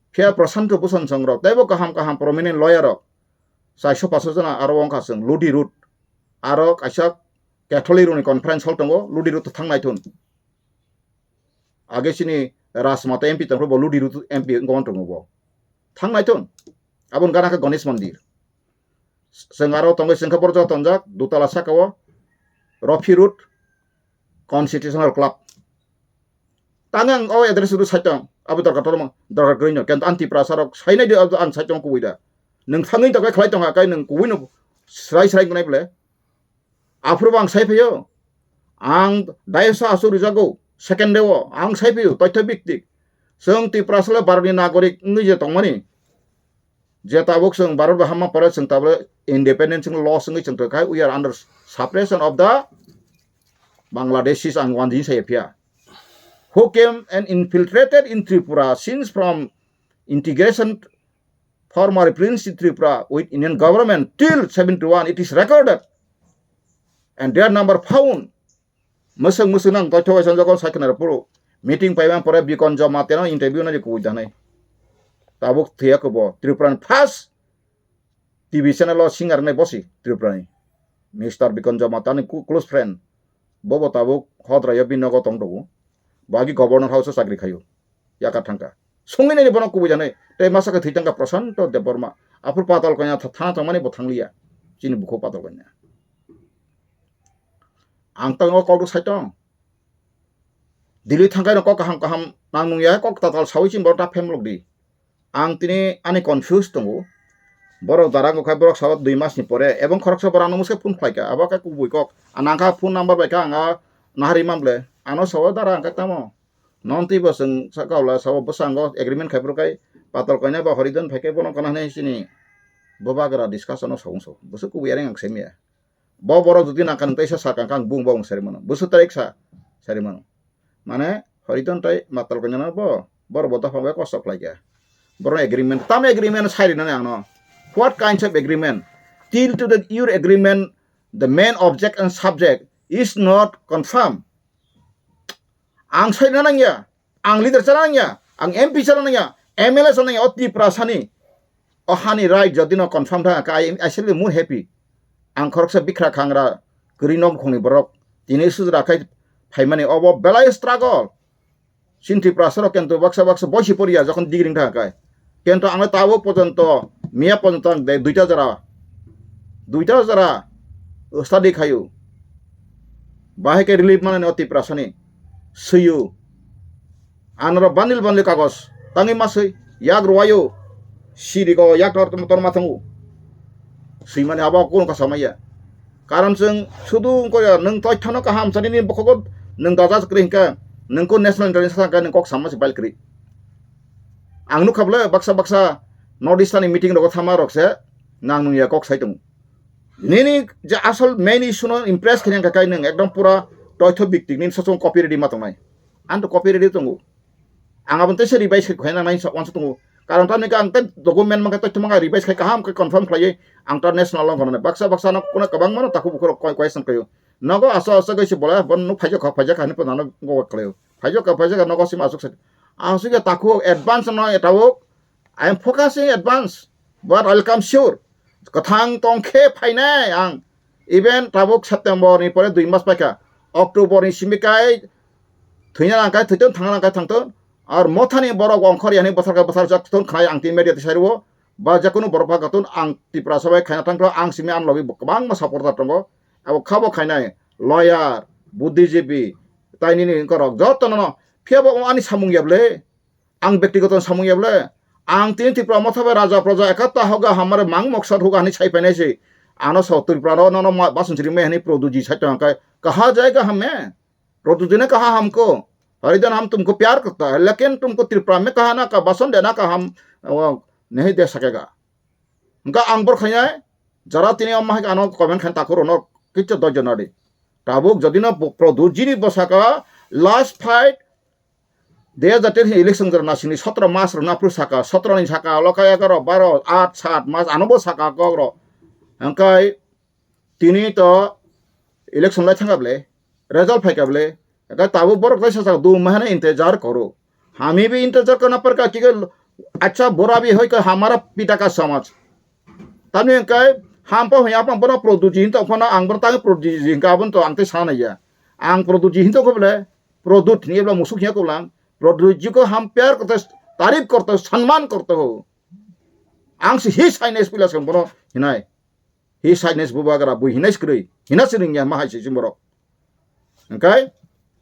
Phiya Prashanto Bhushan song rok, teibo kaham kaham prominent lawyer rok. Chairso paso jona aro wngkha chwng Ludi Road. Aro kaisa Catholic rokni conference hall tongo, Ludi Road to thang naithun. Age chini Rajmata M P tongkho bo Ludi Road M P wngkha tongo bo. Thang naithun. Aboni gana khe Ganesh Mandir. Chwng aro tongwi chwngkhe borok joto tonjak, dutala sakao Rofi Road Constitutional Club. Tang ang o address ro saitong, abo dorkar tongmo, dorkar kwrwi no, kento ang Tiprasa rok sainai di, abo ang saitong kubui da. Nwng thangwi tongkhe khlai tongkha, kai nwng kubui no srai srai wngnai bole. Aphuru bo ang sai phaio. Ang dayasa asuk rijago, second day o ang sai phaio, toitho biktik. Chwng Tiprasa le Bharatni nagorik wngwi je tongmani. Je tabuk chwng Bharat bai hamma pore chwng tabuk independence chwng loss wngwi chwng tongkha, we are under suppression of the Bangladeshis ang wanjin saya phiya. Who came and infiltrated in Tripura since from integration former Prince Tripura with Indian government till seventy-one, it is recorded. And their number found. Mwswk mwswk nang toitho waisa jokon sai khna rw phuru meeting paiba pore Bikon Jamatia no interview nani kubui danai. Tabuk thwiya kubo Tripura ni first T V channel o singer nai bosi Tripura ni Mister Bikon Jamatia ni ku-, close friend. Bobo tabuk Hodrai o bini nogo tong tongo. Bagi Governor House o chakri khaio. Yaka thangka. Songwi nai bono kubui janai. Tei masa khe thwi tangka Prashanto Debbarma. Aphuru Patal Kanya tha-, thana tongmani bo thangliya. Chini bukhuk Patal Kanya. Ang tang o kok rw sai tong. Delhi thangkai no kok kaham kaham nang nung ya, kok tatal sawi chini borok ta phem lok di. Ang tini ani confuse tongo. Borok dara wngkha, borok sao dui mas ni pore, ebong khoroksa borok ano mwsai phone khlai kha, abo khe kubui kok. Ang nang kha phone number bai kha, ang a nahari man ble. Ano sao dara ang khe tamo. Non twi bo chwng sakao la sao bwskango agreement khai phuru kai Patal Kanya ba Horidon phai khe bono kana hinwi chini bubagra discussion o sao wngso. Bwswk kubui areng ang sai maya. Bo borok jodi nang kha nwng teisa sakang kha ang bung bo wng sari mano. Bwswk tarik sa sari mano. Mane Horidon tai Patal Kanya no bo borok bo dopha bai kosto khlai kha. Borok agreement, tamo agreement sai rinani ang no. What kinds of agreement? Till to the your agreement, the main object and subject is not confirmed. Ang saina nangya, ang leader chana nangya, ang M P chana nangya, M L A chana nangya, o Tiprasani, o hani right jodi no confirm thang kha, I, I shall be more happy. Ang khoroksa bikra khangra kwrwi nok bukhungni borok tini sujra khai phaimani obo belai struggle. Chini Tiprasa rok kento baksa baksa boisi poriya jokhon digring thang kha. Kento ang tabuk porjonto, miya porjonto ang de duita jora, duita jora study khaio. Bahai khe relief manani o Tiprasani swiyo. Anoro bundle bundle kagos tangwi ma swi, yak rwwaio, sirigo yak tor tor ma thango. Swimani abo kunu kasa maya. Karon chwng sudu wngkha ya, nwng toithano kaham sani nini bokhogo nwng daja kwrwi hinkha, nwng ko national interest hinkha, nwng kok sama se file kwrwi. Ang nukha bwle baksa baksa North Eastern ni meeting rogo thama rok se nang nung ya kok sai tongo. Nini je asol main issue no impress khaina hinkha kai nwng ekdom pura toitho biktik nini sosong copy ready ma tongnai. Ang to copy ready tongo. Ang aboni teisa revise khai khaina nai sa wansa tongo. Karon tamni khe ang tei document mankha, tei thumang revise khai kaham khe confirm khlaiwi ang ta national long khonani. Baksa baksa no kuna kwbangma no takhuk bukhuk rok koi question khaio. Nogo asa asa kaisa bola bon nuk phaijak kha, phaijak kha hinwi phanano go khlaio. Phaijak kha, phaijak kha nogo sima asuk sa. Asuk ya takhuk advance no etawuk. I am focusing advance, but I will come sure. Kwthang tong khe phainai ang. Even tabuk September ni pore dui mas paikha. October ni simi kai thwina nang kai thwithon, thangna nang kai thangthon. Ar mothani borok ongkhor yani bwthar kai bwthar jak thon khnai ang tin media tisai rwo. Ba jakunu borok pha gatun ang Tiprasa bai khaina thangthro ang simi ang logi kwbangma supporter tongo. Abo khabo khainai lawyer, buddhijibi, tai nini wngkorok jotono no. Phiya bo ani samung ya bwle. Ang bektigoto samung ya bwle. Ang tini Tripura motha bai raja proja ekatta hoga hamare mang moksa hoga hinwi sai phainai se. Ano so Tripura no, no, no, ma-, basun chiri me hinwi produji sai tong kai. Kaha jayega hame? Produji ne kaha hamko? Harijan hum tumko pyar karta hai, lekin tumko Tripura mein kahana ka bason dena ka hum, wo, nahi de sakega. Hwnkha ang bor khainai, jara tini o mahai ano comment khaina takhuk rokno kichu doijo nadi. Tabuk jodi no bo-, Pradyut ji ni bwsaka last fight, dui hajar teis ni election jora nasini sotro mas rok naphru saka, sotro ni saka, loka egaro, baro, at, sat mas, ano bo saka kok rok. Hwnkhe tini to election lai thangkha ble, result phaikha ble, hwnkhe tabuk borok teisa saka dum mahane intejar koro. Hami bhi intejar karna padka, kyunki acha bura bhi hoi ka hamara pita ka samaj. Tamni hwnkhe hampa hoi apang bono Pradyut ji hinto phano ang bono tang Pradyut ji hwnkhe aboni to ang tei sana ya. Ang Pradyut ji hinto kho ble, Pradyut hini ebla musuk hiya ko lang. Pradyut ji ko ham pyar korte, tarif korte, samman korte ho. Ang si hi saines pila sang bono hinai. Hi saines bubagra bui hinai skrui. Hina siring ya mahai si simborok. Hwnkhe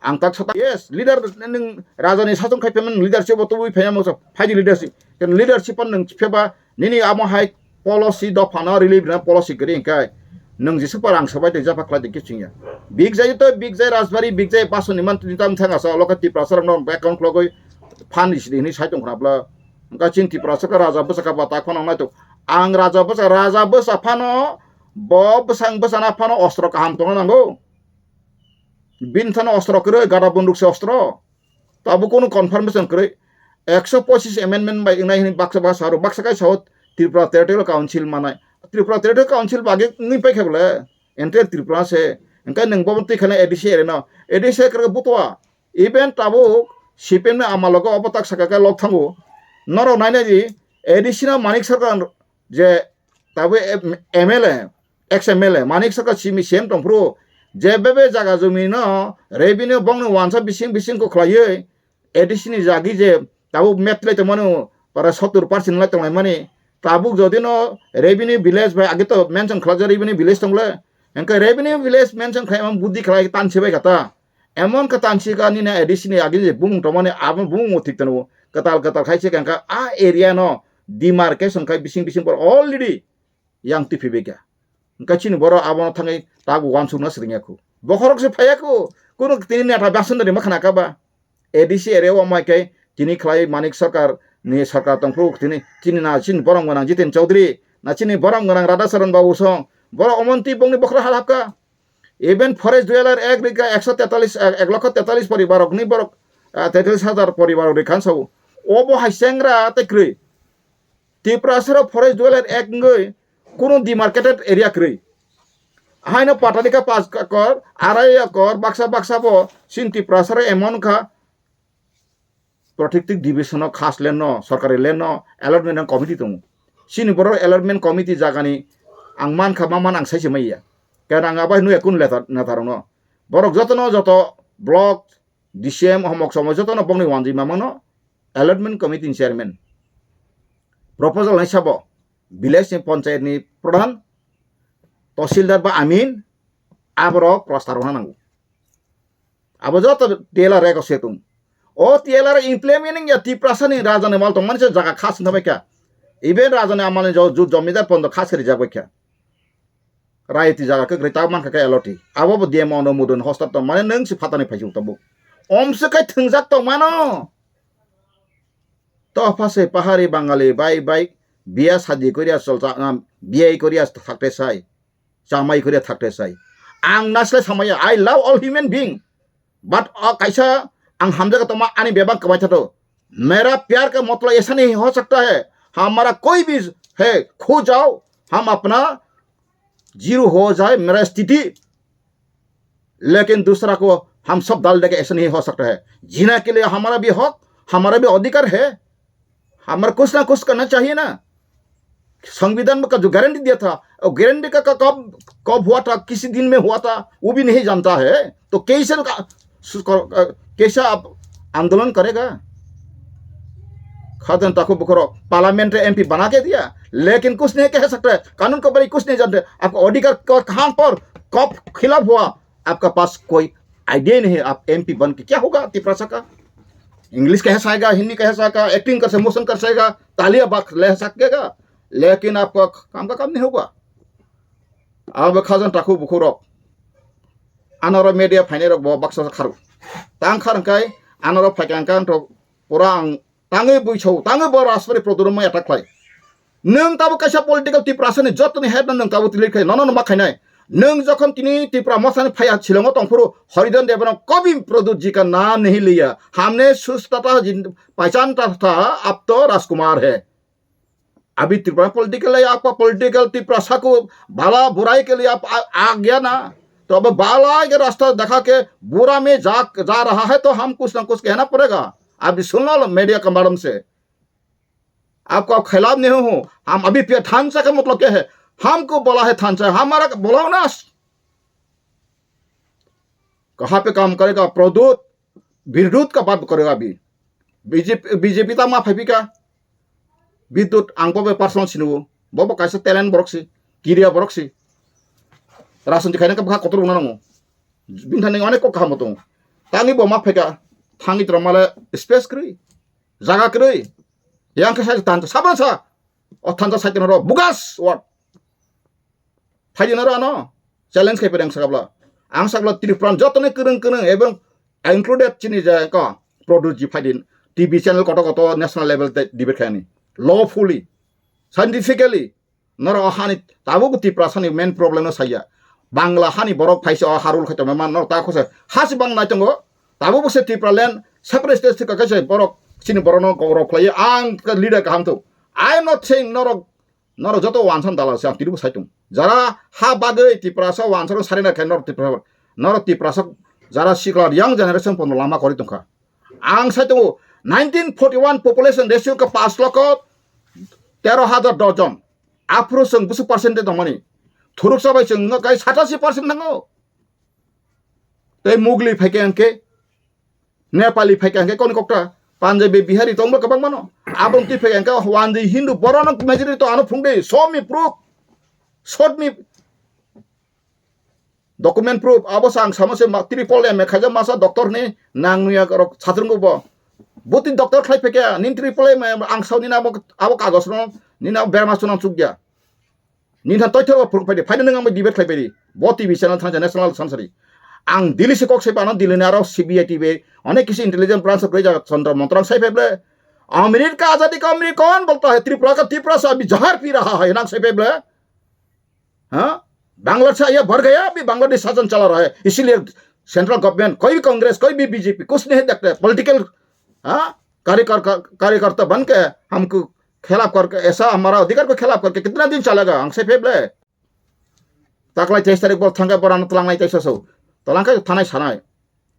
ang tak sata, yes, leader, nung raja ni sasong khai phaimani leadership o tubui phaima moksa phaidi leadership. Ken leadership an nung pheba nini amo hai policy dopha no relief na policy kwrwi hwnkhe nung jesa par ang sabai tei japa khlai tei khe chwngya. Big jai to big jai Rajbari big jai paso ni man tini tam thang asa loka Tiprasa rok no account khulogwi phan isi hini sai tong khna bla. Hwnkhe chini Tiprasa ka raja bwsa ka bata khonang nai to. Ang raja bwsa, raja bwsa phano bo bwsang bwsana phano ostro kaham tongna nango. Bini thani ostro kwrwi, gada bunduk se ostro. Tabuk kunu confirmation kwrwi. Ekso pochis amendment bai wngnai hwnwi baksa baksa aro baksa kaisa o Tripura Territorial Council manai. Tripura Territorial Council bagwi wngwi paikha bole. Entire Tripura se. Hwnkhe nwng bo twi khana A D C area no. A D C kwrwi butua. Even tabuk C P M ni amalogo obo tak saka khe lok thango. Norok nainai di A D C no Manik Sarkar je tabuk M L A, ex M L A, Manik Sarkar simi C M tongphuru, je bebe jaga jumi no revenue bongni wansa bising bising ko khlaiwi A D C ni jagi je tabuk map lai tongmani para sottur percent lai tonglaimani, tabuk jodi no revenue village bai age to mention khlajak revenue village tongle, hwnkhe revenue village mention khlaima budi khlai tansi bai kata, emon khe tansi ka nini A D C ni age je bumung tongmani abo bumung o thik tano, kwtal kwtal khai se khe hwnkhe a area no demarcation khai bising bising por already yang twi phibekha. Hwnkhe chini borok abono thangwi tabuk uansukna swrwngya khu. Bokhorok se phaiya khu. Kunu tini neta baksa nari ma khna kha ba. A D C area o mai khe tini khlai Manik Sarkar ni sarkar tongphuru tini, chini na chini borom gwnang Jiten Chaudhary, na chini borom gwnang Radhacharan Babu song. Borok omonti bongni bokhorok hal hapkha. Even forest dweller ek rikha ekso tetalis, ek lokho tetalis poribar rokni borok, ah, tetalis hajar poribar rok rikha sao. Obo hai chengra tei kwrwi. Tiprasarok forest dweller ek wngwi kunu demarcated area kwrwi. Haino patanikha pash ekor, arai ekor, baksa baksa bo chini Tiprasarok emon wngkha protective division o khas land no, sorkari land no allotment committee tongo. Chini borok allotment committee jagani ang mankha, ma man ang saise maya. Karon ang abai nuya kunu letter, netarokno. Borok jotono joto block, D C M, homok somok jotono bongni wanjwi mamano allotment committee ni chairman. Proposal hai sabo, village ni panchayat ni pradhan, tahsildar ba amin, aborok prostar rwna nango. Abo joto T L R rego setung. O T L R implementing ya Tiprasa ni raja ni mal tongmani se jaga khas wngkha bai kha. Even raja ni amal ni jo-, jut jomidar pondo khas khe rijak bai kha. Raiti jaga kwkrwi ta mankha khe L O T. Abo bo D M O no mudun hostar tong mane nwng se phatani phaisuk tabuk. Om se khai thwngjak tong mano. Topha se pahari Bangali bai bai biya sadi koriya cholta, um, biyai koriya thakte sai. Chamai koriya thakte sai. Ang naslai samaya, I love all human being. But o kaisa ang hamjaga tongma ani bebak kwbai thato. मेरा प्यार का मतलब ऐसा नहीं हो सकता है, हमारा कोई भी है खो जाओ, हम अपना जीरो हो जाए मेरा स्थिति, लेकिन दूसरा को हम सब डाल देंगे, ऐसा नहीं हो सकता है। जीना के लिए हमारा भी हक, हमारा भी अधिकार है। हमारा कुछ ना कुछ करना चाहिए ना। संविधान में का जो गारंटी दिया था, वो गारंटी का, का कब, कब हुआ था, किसी दिन में हुआ था, वो भी नहीं जानता है, तो कैसे का, कैसे आप आंदोलन करेगा? खा देन ताको बुकरो, पार्लियामेंट में एमपी बना के दिया, लेकिन कुछ नहीं कह सकते, कानून के बारे में कुछ नहीं जानते। आपका अधिकार क-, कहाँ पर, कब खिलाफ हुआ, आपका पास कोई आइडिया ही नहीं है, आप एमपी बन के क्या होगा तिपरासा का? इंग्लिश कह सकेगा, हिंदी कह सकेगा, एक्टिंग कर से, मोशन कर सकेगा, तालियां बज ले सकेगा, लेकिन आपका काम का काम नहीं होगा। Abo khajan takhuk bukhuk rok, anoro media phainai rok bo baksa kharw. Tang kharwng khai anoro phaikha hwnkhe ang to pura ang tangwi buisao, tangwi bo Rajbari Pradyut no attack khlai. Nwng tabuk kaisa political Tiprasa ni jotoni head no nwng tabuk delete khai, nono no ma khainai. Nwng jokhon tini Tipra Mothani phaiya Shillongo tongphuru Haridhan Debbarma kabi Pradyut ji ka naam nahi liya. Hamne sustata jin-, pahchan ta tha, ab to Rajkumar hai. Abhi Tripura political hai, aapka political Tiprasa ko bhala burai ke liye aap aa, aa gaya na? To ab bhala ke rasta dekha ke bura mein ja, ja raha hai to hum kuch na kuch kehna padega. Abhi sun lo media ke madhyam se. आपका खिलाफ नहीं हूँ, हम अभी पे थानसा का मतलब क्या है? हमको बोला है थानसा, हमारा बोलाओ ना। कहाँ पे काम करेगा? प्रद्युत, विद्युत का बात करेगा अभी। बीजेपी, बीजेपी ता माफ है भी क्या? विद्युत आंगो बे पर्सनल सिनु, बोबो कैसे टैलेंट बरक सी, किरिया बरक सी। राजनीति खाने का बखा कतुर उना नंगो। बिन थाने अनेक को कहा मतों। तांगी बो माफ है क्या? थांगी तरह माले स्पेस करी। Jaga kwrwi. Yang khe sai thansa, sabran sa. O thansa sai tongro, bugas word. Phaidi noro ano challenge khai phaidi ang sakabla. Ang sakla Tripura jotoni kwrwng kwrwng ebong included chini je ko Pradyut ji phaidi T V channel koto koto national level te debate khaini. Lawfully, scientifically, Norok o hani tabuk Tiprasani main problem no saya. Bangla hani borok phaisa o harul khai tongma man norok ta khose hasi bang nai tongo. Tabuk bo se Tipraland separate state thika kaisa borok chini borok no gaurok khlai ang leader kaham thung. I am not saying norok, norok joto wansan dalal se ang tini bo sai tung. Jara ha bagwi Tiprasa wansan sari na khe norok Tiprasa, norok Tiprasa jara sikla young generation pono lama kori tongkha. Ang sai tongo nineteen forty one population ratio ka paanch lokho tero hajar dos jon. Aphuru chwng bwswk percent de tongmani. Thuruksa bai chwng wngkha kai satasi percent nango. Tei Mugli phaikha hwnkhe, Nepali phaikha hwnkhe koni kokta, Punjabi, Bihari tongbo kwbang mano. Aboni twi phaikha hwnkhe Wanji Hindu, borok no majority to ano phungdi, show me proof, show me document proof, abo sa ang samo se ma, triple M A khaijak masa doctor ni nang nuya rok satrungo bo. Buti doctor khlai phaikha, nin triple M A ang sauni na abo, abo kagos no, nini abo berma sunang chukya. Nini than toitho phuruk phaidi, phaidi nang ang debate khlai phaidi. Bo T V channel thang national sansari. Ang Delhi se kok se bano, Delhi ni aro C B I T V, onek kisi intelligence branch of Chandra Montrang sai phaible. America आजादी का अमीर कौन बोलता है? त्रिपुरा का त्रिपुरा से अभी जहर पी रहा है, nang sai phaible. हाँ, बांग्लादेश से आइए, बढ़ गया, अभी बांग्लादेश शासन चला रहा है, इसीलिए सेंट्रल गवर्नमेंट, कोई भी कांग्रेस, कोई भी बीजेपी, कुछ नहीं देखते, पॉलिटिकल, हाँ, कार्यकर-, कार्यकर्ता बन के हमको खिलाफ करके, ऐसा हमारा अधिकार को खिलाफ करके कितना दिन चलेगा? Ang sai phaible. Taklai teis tarik bor thangka borano tlangnai teisa so, tlangka thanai sanai.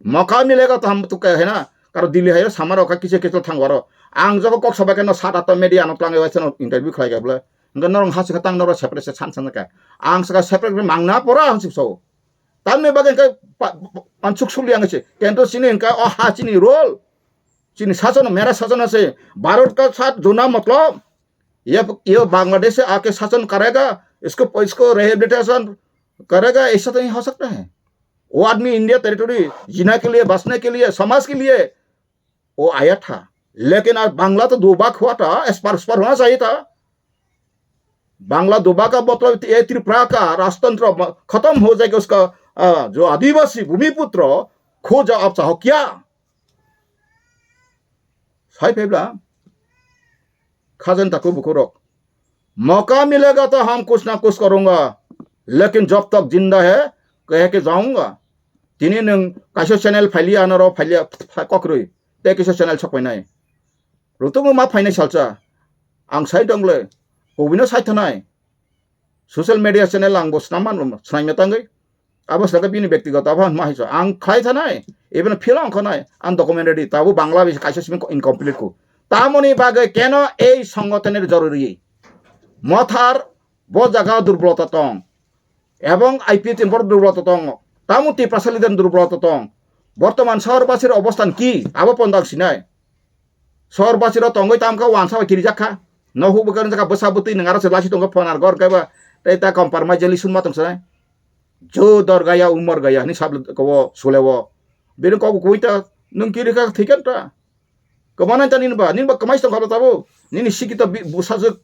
Moka milega to ham tu khe na, karo Delhi hayo samaro kha kisa kisa thang waro. Ang joko kok sabai khe no sat atta media no tlangai waisa no interview khlai kha bwle. Hwnkhe norok hasing kha tang norok separate se san san kha. Ang saka separate mangna pora ang sik so. Tamni bagwi hwnkhe pa, pa, pansuk suli ang se. Kento chini hwnkhe o ha chini role. Chini sason mera sason ase. Bharat ka saath juna matlab. ये, ये बांग्लादेश से आके शासन करेगा, इसको, इसको रिहेबिलिटेशन करेगा, ऐसा तो नहीं हो सकता है। वो आदमी इंडिया टेरिटोरी जीने के लिए, बसने के लिए, समाज के लिए वो आया था। लेकिन आज बांग्ला तो दो भाग हुआ था, स्पर, स्पर होना चाहिए था। बांग्ला दो भाग का मतलब ये त्रिपुरा का राजतंत्र म-, खत्म हो जाएगा, उसका, अ, जो आदिवासी भूमिपुत्र खो जाओ, आप चाहो क्या? Sai phebla khajan taku bukurok. मौका मिलेगा तो हम कुछ ना कुछ करूंगा, लेकिन जब तक जिंदा है, कह के जाऊंगा। Tini nwng kaisa channel phailiya, anoro phailiya, pha-, kokrwi, tei kaisa channel sokpainai. Rutumu ma phainai salsa. Ang sai dongle, kubino sai thanai. Social media channel ang bo snam man, snam ya tangwi. Abo saka bini bektigoto abo ma hiso. Ang khlai thanai, even phila ang khonai, ang document ready, tabu Bangla bai kaisa simi incomplete ku. Tamoni bagwi keno ei songotonir joruri? Mothar bo jaga durbolota tong. Ebong I P F ni borok durbolota tong. Tamo Tiprasa leader durbolota tong. Bortoman Sohorbasir obostan ki? Abo pondang sinai. Sohorbasiro tongwi tamkha wansa bai kirijak kha. No hubui khe wngjak kha bwsa bwtwi nwng aro se lasi tongkha phonar gor khe ba tei ta compromise jeli sunma tong sanai. Jo dor gaya umor gaya hinwi sab ko sule o. Bini kok kui ta nwng kiri kha thikhen ta. Kwmana ta nini ba, nini ba kwmai tong kha tabuk. Nini sikito bi-, bwsajwk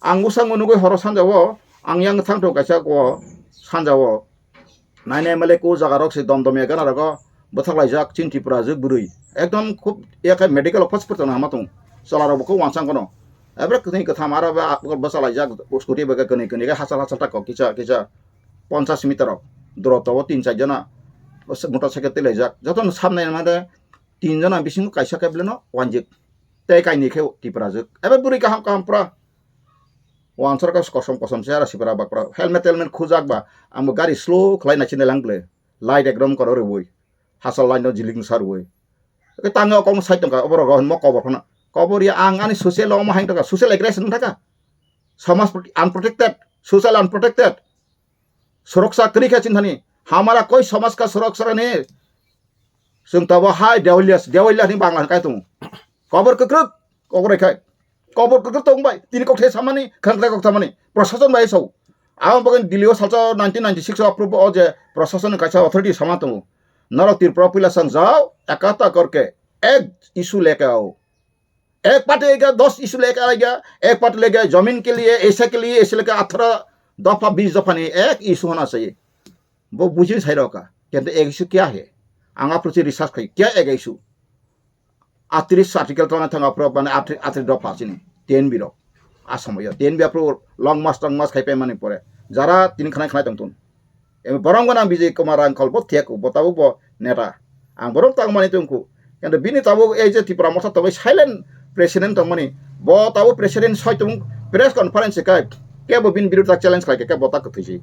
ang bwskango nugwi horo sanja o, ang yang thang tongo kaisa o sanja o. Naina M L A ko jaga rok se dom dom ya gana rogo bwthak laijak chini Tripura jwk bwrwi. Ekdom khub ya khe medical o phas phar tongna hama tong. Chola rok bo khe wansang kono. Ebre kwthwi kwtham aro ba bwsa laijak scooty bai khe kwnwi kwnwi khe hachal hachal ta kok kisa kisa. Ponchas meter rok. Duro tobo tin char jona motorcycle tei laijak. Jotono samnai made tin jona bisingo kaisa khe beleno wanjik. Tei kainwi khe Tiprajwk. Ebe bwrwi kaham kaham pura. Wansar ka kosom kosom se ara sipra bakpra. Helmet helmet khujak ba. Amo gari slow khlai na chine lang ble. Light ekdom koro rwui. Hasal line no jiling sa rwui. Ke tango kong sai tongka oboro rohon mo kobor phana. Kobor ya ang ani social omo hain tongka. Social aggression thaka. Samaj unprotected. Social unprotected. Suroksha kwrwi kha chini thani. Hamara koi samaj ka suroksha ne. Chwng tabo hai Dewalias, Dewalias ni Bangla kai tongo. Kobor kwkrwk, kobor khai. Kobor kwkrwk tong bai, tini kok the samani, khang kok samani. Prosason bai so. Abo bagwi Delhi o salsa nineteen ninety-six o approve o je prosason kaisa authority sama tongo. Norok Tripura puila sang jao, ekata korke, ek issue leke ao. एक पार्टी आएगा, दस इशू लेकर आएगा, एक पार्टी लेके जमीन के लिए, ऐसे के लिए, ऐसे लेके अठारह दफा, बीस दफा नहीं, एक इशू होना चाहिए। वो बुझे सही रहोगा, कहते एक इशू क्या है? आंगा पृथ्वी रिसर्च करी, क्या एक इशू? अड़तीस आर्टिकल तो ना था, अपर मैंने अड़तीस दफा चीनी, तीन बिरो, असम यो, तीन बिरो, लॉन्ग मार्च, लॉन्ग मार्च खाई पे मनी पड़े, जरा तीन खाना खाना तुम तुम। Emi borom gwnang Bijay Kumar Rangkhol bo thek bo tabuk bo neta. Ang borom tangmani tongkhu. Kintu bini tabuk ei je Tipra Motha tabuk silent president tongmani. Bo tabuk president soi tong press conference kai. Kebo bini biruddha challenge khlai khe bo ta kwthwi si.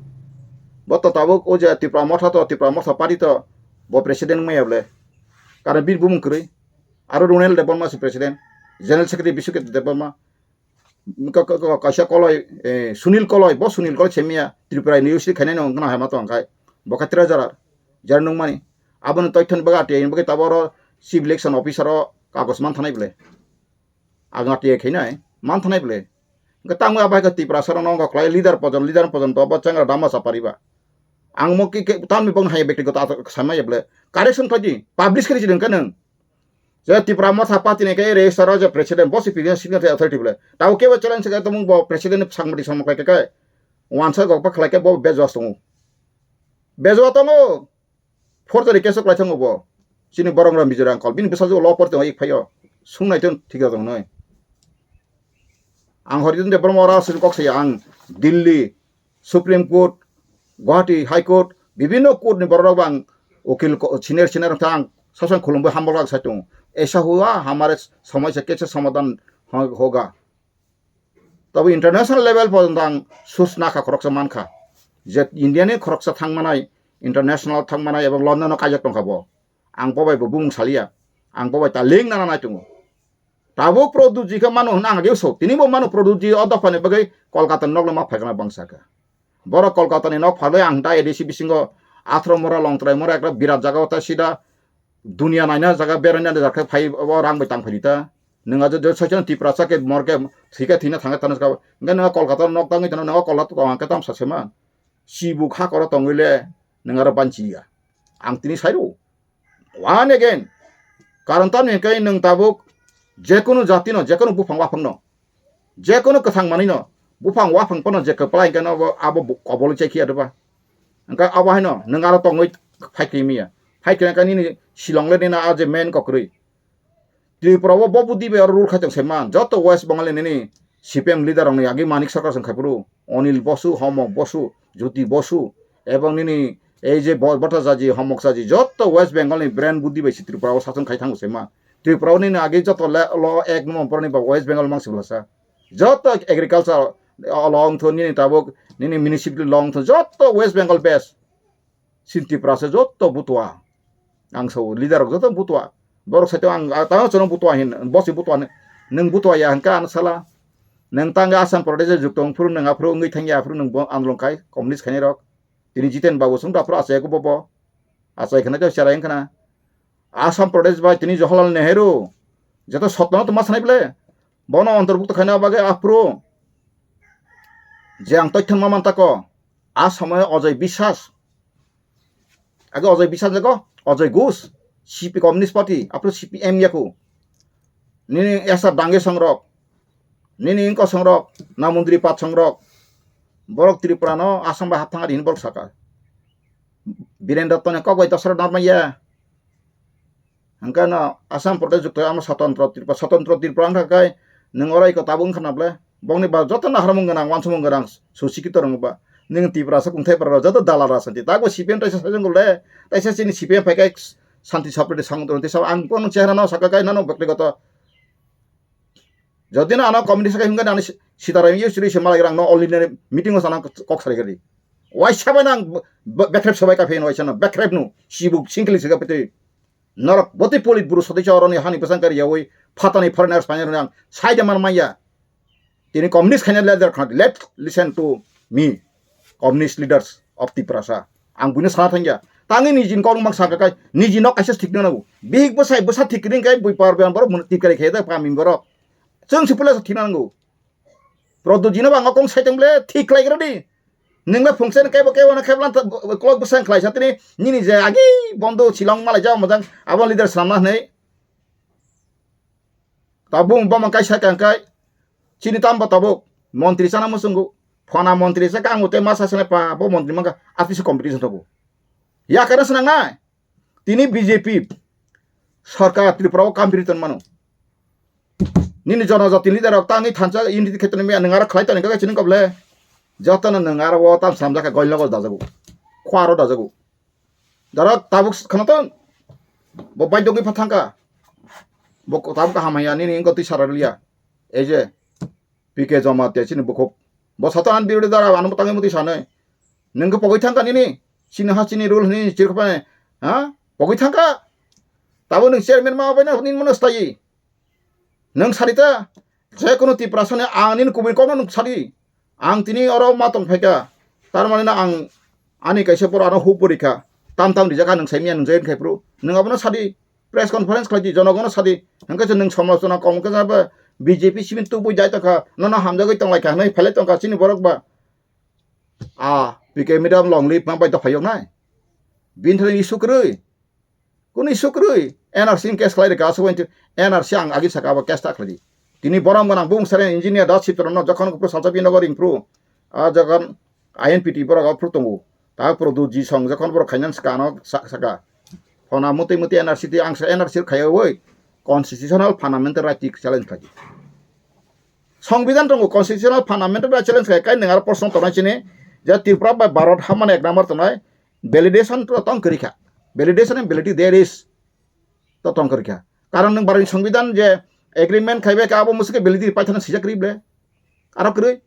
Bo to tabuk o je Tipra Motha to Tipra Motha party to bo president maya ble. Karon bini bumung kwrwi. Aro Ronel Debbarma si president. General Secretary Biswajit Debbarma. Ka-, ka-, ka-, kaisa koloi, eh, Sunil Koloi, bo Sunil Koloi chemiya Tripura University khainai no wngkha hai ma tong khai. Bo kha treasurer, jara nungmani. Aboni toithoni bagwi R T I ni bagwi taboro chief election officer o kagoj man thanai bwle. Ang R T I khainai, man thanai bwle. Hwnkhe tamo abai khe Tiprasa rok no wngkha kwlai leader pojon, leader pojon to bo chengra dama chapari ba. Ang mo ki, ki, tamni bong hai bektigoto atak samai bwle. Correction khlai di, publish khe di hwnkhe nwng. Je Tipra Motha party ni khe registrar o je president, bo si president signature authority bole. Tabo kebo challenge khe tongmung bo president ni samung di samung khlai khe, wansa gokba khlai khe bo bejua tongo. Bejua tongo. Forgery case o khlai thango bo. Chini borok rok Mizoram kol. Bini bwsajwk law porti oi phaio. Sungnai tong thik tong noi. Ang hori de borok ora sin kok saya ang Delhi, Supreme Court, Guwahati High Court, bibhinno court ni borok rok bang ukil ko-, senior senior thang sasan khulumbo hambo lak sai tongo. Aisa hua hamare samai se kaise samadhan ho-, hoga. Tabo international level porjonto ang sus nakha khoroksa mankha. Je India ni khoroksa thangmanai, international thangmanai ebong London o kaijak tongkha bo. Ang bo bai bo bumung saliya. Ang bo bai ta link nana nai tongo. Tabuk Pradyutji khe mano hwnna ang ageo sok. Tini bo mano Pradyutji o dophani bagwi Kolkata ni nok le ma phaikha bangsa kha. Borok Kolkata ni nok phalwi ang ta A D C bisingo athro mora Longtrai mora ekta birat jaga o ta sida dunia naina jaga beraina jaga khe phai o rang bai tang phai ta. Nwng ajo je soichano Tiprasa khe mor khe thwi khe thwina thang khe tano ska. Hwnkhe nwng Kolkata nok tangwi tano nwng Kolkata tong khe tamsa se man. Chibuk ha koro tongwi le nwng aro banchi ya. Ang tini sai rw. One again, karon tamni hwnkhe nwng tabuk jekunu jatino, jekunu buphang waphangno, jekunu kwthang manwino, buphang waphang phano je kwplai hwnkhe no abo, abo bu-, kobolo chekhiya doba. Hwnkhe abo haino nwng aro tongwi phaikhe miya. Phaikhe hwnkhe nini Shillong le nini a je main kokrwi. Tripura o bo budi bai oro rule khai tong se man. Joto West Bengal ni nini C P M leader rok ni agi Manik Sarkar song khai phuru. Onil Bosu, Homok Bosu, Jyoti Bosu, ebong nini ei je Bo-, Bhattacharjee, Homok Charjee, joto West Bengal ni brain budi bai si Tripura o sason khai thango se man. Tripura o nini agi joto le, lo ek number borok ni ba West Bengal mang sibla sa. Joto agriculture o lo wngthu nini tabuk nini municipality lo wngthu joto West Bengal base. Chini Tripura se joto butua. Ang sao leader rok joto butua. Borok saito ang, ah, tamo chwngno butua hin, bosi butua hin. Nwng butua ya hwnkha ano sala. Nwng tang Assam Pradesh o jukto wng phuru nwng aphuru wngwi thangya aphuru nwng bo andolon khai communist khainai rok. Tini Jiten Babu song aphuru achai ko bobo. Achai khana to cherai wngkhana. Assam Pradesh bai tini Jawaharlal Nehru. Joto sotno to ma sanai bole. Bono antorbukto khaina bagwi aphuru. Je ang toithon ma man tako. A somoy Ojoi Biswas. Age Ojoi Biswas jago, Ojoi Ghosh, C P Communist Party, aphuru C P M yaku. Nini S R Dange songrok, nini wngko songrok, Namundri Pat songrok. Borok Tripura no Assam bai hapthang ari hini borok saka. Biren Dotto ni kok bai dosra norma ya. Hwnkhe no Assam Pradesh jukto amo Swatantro Tripura, Swatantro Tripura wngkha khe nwng oro iko tabuk wngkha na ble? Bongni ba joto naharmung gwnang, uansukmung gwnang, susikito rwngba. Nini Tiprasa kungthai para joto dalal rajniti. Tago C P M taisa sajwng le, taisa chini C P M phai kai santi sapreti sango tong tisa ang kono chehra no saka kai nano bektigoto. Jodi na ano community sakai hingka ani sitarai yusri se malai rang no all India meeting o sana kok sari gari. Waisa bai nang bekrep sabai ka phen waisa no bekrep no sibuk singkili siga pete. Norok boti polit buru sotwi cha oroni hani bwsang kari yawi phatani foreigners painai rang saida man maya. Tini communist khaina leader khna let listen to me, communist leaders of Tiprasa. Ang buino sana thangya. Tangi niji ni kok mang saka kai niji nok kaisa thik na nago. Bihik bwsai bwsa thik ring kai bui par ban borok mun tip kari khaya da pami borok. Chwng si pula thik na nago. Prodo jino bang kong sai tong ble thik lai gra di. Ningla phungsen kai bo kai wana kheblan klok bwsang khlai satini nini je agi bondo silong malai jao mojang abo leader samna hwnwi. Tabung bama kaisa kang kai. Chini tamba tabuk. Montri sana musungu. Phona montri sa kang ute masa sana pa bo montri mangka office competition tabu. Ya kana senang nai. Tini B J P sarkar Tripura o kampiri ton mano. Nini jonojati leader rok tangwi thansa unity kheto ni mia nang aro khlai toni kaga chini koble. Joto no nang aro o tam samjaka goil nogo dajago. Khwaro dajago. Dara tabuk khana ton. Bo bai dogwi pha thangka. Bo tabuk hamaya nini ingo twi sara liya. Ei je P K Jamatia chini bukhuk. Bo sato an birodi dara ano tangwi muti sanai. Nengke pogwi thangka nini. Chini ha chini rule hini chirkhapani. Ha? Pogwi thangka. Tabo nung chairman ma bai na nini mano stai. Nung sadi ta. Je kono Tiprasa ni ang nini kubui kokno nung sadi. Ang tini oro ma tong phaika. Tar mane na ang ani kaisa poro ano huk pori kha. Tam tam rijak ha nung saimya nung join khai phuru. Nung abono sadi. Press conference khlai di, jonogono sadi. Hwnkhe se nwng somalochona kom khe jaba B J P simi tubui jai tongkha, nono hamjagwi tonglai kha hwnwi phailai tongkha chini borok ba. A P K madam long live ma bai dophai yok nai. Bini thani issue kwrwi. Kunu issue kwrwi. N R C ni case khlai rikha aswk N R C ang agi saka abo case ta khlai di. Tini borom gwnang bung saren engineer da sitro no jokhon kupru salsa binogo ring phru. A jokhon I N P T borok o phru tongo. Ta Prodyot G song jokhon borok khainani swkang ano sa-, saka. Phona mutwi mutwi N R C twi ang sa N R C khayawi constitutional fundamental right twi challenge khlai. Songbidan tongo constitutional fundamental right challenge khlai kai nang aro proshno tongnai chini je Tripura bai Bharat hamani ek number tongnai validation to tong kwrwi kha. Validation and validity there is to tong kwrwi kha. Karon nwng Bharatni songbidan je agreement khaibai kha abo mwswkhe validity paithana sijak kwrwi ble. Aro kwrwi.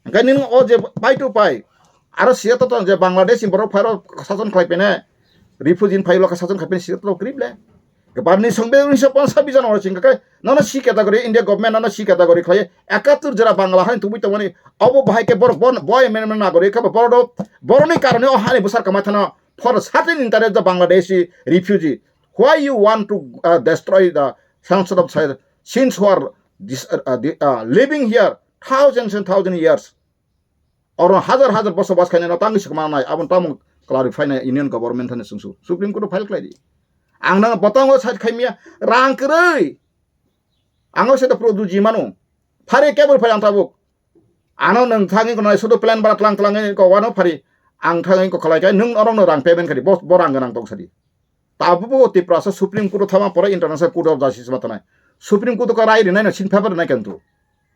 Hwnkhe nini o je pai to pai. Aro siya to tong je Bangladesh ni borok phairo sason khlai pene. Refugee ni phaio lokha sason khlai pene siya to kwrwi ble. Bharatni songbidan unnish sho ponchash January chingkha khe nono C category India government nono C category khlai ekattur jora Bangla hani tubui tongmani obo bahai khe borok bon boy amendment nagori khe borok boroni karone o hani bwsar kwmai thano for certain interest the Bangladeshi refugee. Why you want to, uh, destroy the chance of child since who are dis-, uh, uh, di-, uh, living here thousands and thousand years? Oro hazar hazar bosobas khainai no tangwi swkma nai aboni tamo clarify nai Union Government thani sungsu Supreme Court o file khlai di. Ang nang botongo side khaimya rang kwrwi. Ang o se to Prodyot G mano. Phari kebul phai ang tabuk. Ano nwng thangwi kono sudu plan bara tlang tlang ko wano phari ang thangwi ko khlai kai nwng orong no rang payment khadi bo, bo rang gwnang tong sadi. Tabuk bo Tiprasa Supreme Court o thama pore International Court of Justice ma tanai. Supreme Court o ka rai rinai no sin favor nai kentu.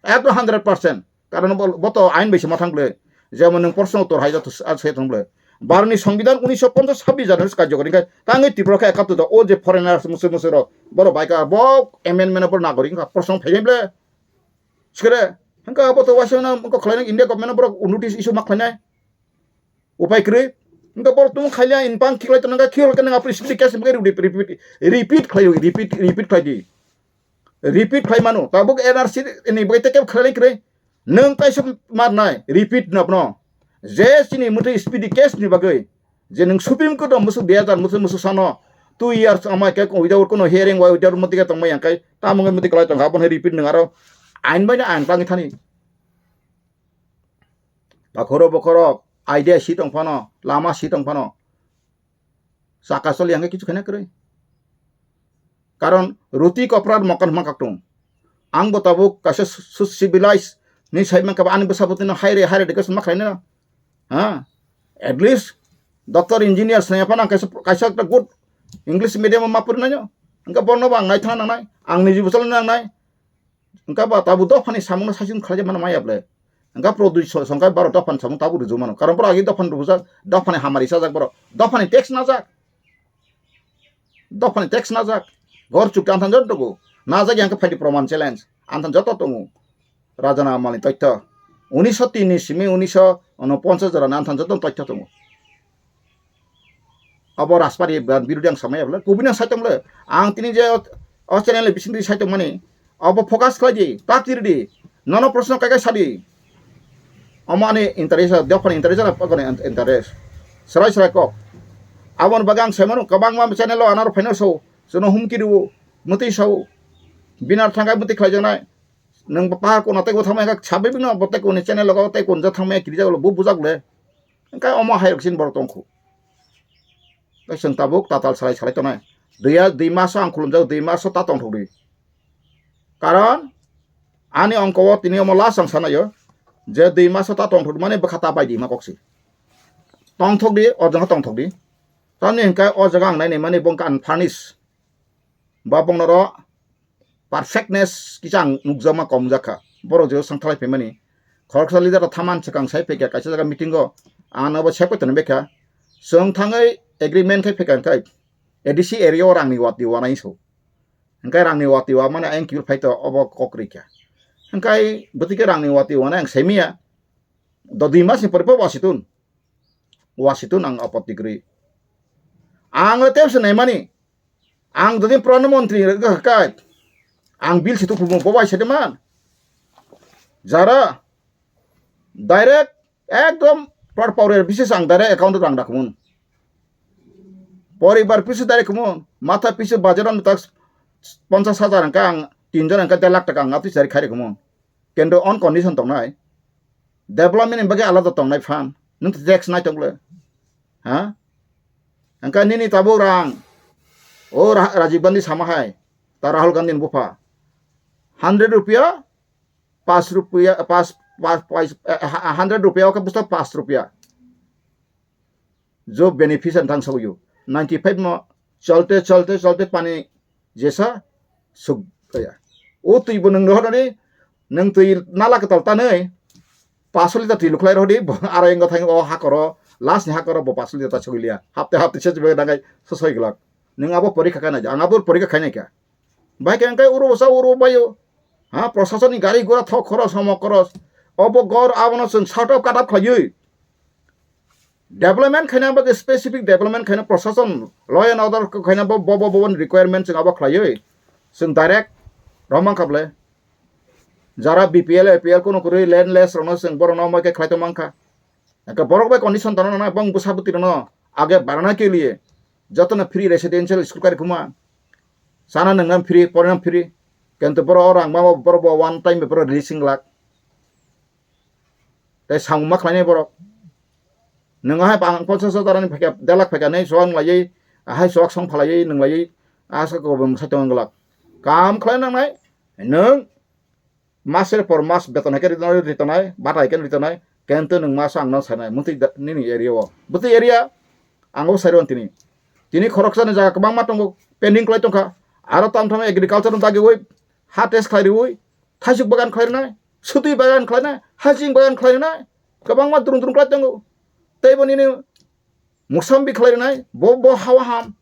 Ekdom hundred percent. Karon bo, bo to ain bai se ma thang ble. Jemon nwng proshno uttor hai jato se thang ble. Bharatni songbidan unnish sho ponchash chhabbish January se karjokori khe tangwi Tripura khe ekatto da o je foreigners musu musu rok borok bai ka bo amendment o borok nagorik wngkha proshno phai ble. Sikere, hwnkhe abo to waisa no wngkha khlainai India government no borok notice issue ma khlainai. Upai kwrwi. Hwnkhe borok tumung khailiya in pang khiklai tongo, khiklai khe nang apri speed case hwnkhe repeat, repeat, repeat khlai, repeat, repeat khlai di. Repeat khlai mano. Tabuk N R C ni bagwi tei kebo khlainai kwrwi. Nwng kaisa marnai, repeat no phano. Je chini mwtwi speed case ni bagwi. Je nwng Supreme Court o musuk dui hajar musuk, musuk sano two years amai khe without kono hearing, without motike tongmai yang kai tamo wngwi motike lai tongkha, abono repeat nwng aro ain bai no ain tangwi thani. Bakhoro bokhorok idea si tong phano, lama si tong phano, chaka choli yang kichu khaina kwrwi. Karon ruti kopra mokan hwnkha kaktung. Ang bo tabuk kaisa su-, su-, civilized ni sai mankha ba ani bwsa bwtwi no haire haire education ma khlaina. Ha? At least doctor, engineer swnamya phano ang kaisa, kaisa ekta good English medium o ma pori naino. Hwnkhe bono bo ang naithana nangnai. Ang niji bwsalo nangnai. Hwnkhe ba tabuk dophani samungno saichung khlaijak mano maya ble. Hwnkha pro dui so-, songkha baro dophani samung tabuk rwjak mano. Karon borok agi dophani rwjak, dophani hamari sajak borok. Dophani tax najak. Dophani tax najak. Ghor chukti anthan joto tongo. Najak yang khe phaidi proman challenge. Anthan joto tongo. Rajana Amalni toitho. Unisho tin ni simi unisho unoponchas jorani anthan joto toitho tongo. Abo Rajpari ba birodi ang samaya bole. Kubuni ang saitok le. Ang tini je o, o channel ni bisingtwi saitok mani. Abo focus khlai di, tak tiri di. Nono proshno kai kai sadi. Omo ani interest, dophani interest na pagoni interest. Serai serai kok. Aboni bagwi ang saimano kwbangma channel o anaro phaino so. Sono humki riwo, mwtwi sao. Binar thangkai mwtwi khlaijaknai. Nwng bo pahar kono tei bo thangmaya kha sabai bino bo tei koni channel logo tei koni ja thangmaya kiri jagolo bo bujak le. Hwnkhe omo hai rok sin borok tongkhu. Tei chwng tabuk tatal salai salai tongnai. Duiya dui maso ang khulumjak dui maso ta tongthok di. Karon ani ongko o tini omo last ang sanayo je dui maso ta tongthok di mani bwkha ta bai di ma kok si. Tongthok di o jaga tongthok di. Tamni hwnkhe o jaga ang nainai mani bo wngkha unfurnished. Ba bongno ro perfectness kisa ang nukjakma kom jakha. Borok je swng thalai phaimani. Khoroksa leader rok thaman swkang sai phaikha kaisa jaga meeting o. Ang nobo sai paitoni bekha. Swng thangwi agreement khai phaikha hwnkhe A D C area o rangni watwi wanai so. Hwnkhe rangni watwi wamani ayang kiphil phaito obo kok rikha. Hwnkhe bwtwikhe rangni watwi wanai ang saimanya. Do dui masni pore po wasitun. Wasitun ang apatti kwrwi. Ang le tebse naimani. Ang jodi Pradhan Mantri wngkha khe, ang bill se tukumu bo bai sede man. Jara direct ekdom par power basis ang direct account rang dakumun. Poribar pisu direct kumun, matha pisu bajar on tak ponchas hajar angka ang tinjon angka der lakh taka ang atwi sari khairi kumun. Kendo on condition tongnai. Development ni bagwi alada tongnai phan. Nwng tax nai tong le. Ha? Angka nini tabuk rang. O Ra-, Rajiv Gandhi sama hai. Ta Rahul Gandhi ni bupha. Hundred rupiah, pas rupiah, pas, pas, pas, eh, ha-, hundred rupiah oke busta pas rupiah. Jo beneficiary thang sawi o. Ninety five mo cholte, cholte, cholte pani jesa suk ya. O twi bo nwng rohorani, nwng twi nala kwtal tanwi paso liter twi lukhlai rohdi, bo aro engko thang o hakoro, last ni hakoro bo paso liter ta sogwi liya. Hapte hapte se jibe dangai sosoi glak. Nwng abo porikha khainai, ang abo porikha khainai kha. Bai khe hwnkhe uro bwsa uro baio. Ha, proshasoni gari gura thok khoros, homo khoros. Obo gor abono chwng sort of cut up khlaiwi. Development khaina bagwi, specific development khaina proshashan, law and order khaina bo, bo, bo, bo requirement chwng abo khlaiwi. Chwng direct romang kha bwle. Jara B P L, A P L kuno kwrwi landless rokno chwng borokno omo khe khlai tongmang kha. Hwnkhe borok bai condition tongna nangnai, bong bwsa bwtwi rokno age barana ke liye jotono free residential school kari khuma. Chana nungna free, porina free. Kento borok o rang ma borok bo one time borok releasing lak. Tei samung ma khlainai borok. Nwng ahai pang ponchas hajar ni phaikha, der lakh phaikha, nei suang laiwi, ahai suak song phalaiwi, nung laiwi, asa ko bum sa tong glak. Kam khlai nangnai, nwng maser por mas beton hai khe ritonai, ritonai, bata hai khe ritonai, kento nwng maso ang no sanai, mutwi da-, nini area o. Butwi area, ang o sai rw tini. Tini khoroksa ni jaga kwbangma tongo, pending khlai tongkha. Aro tam tham agriculture no dagiwi, ha test khlai riwi, thaisuk bagan khlai rwnai, sutwi bagan khlai nai, hajing bagan khlai rwnai, kwbangma drung drung khlai tongo. Tei bo nini musambi khlai rwnai, bo, bo hawa ham.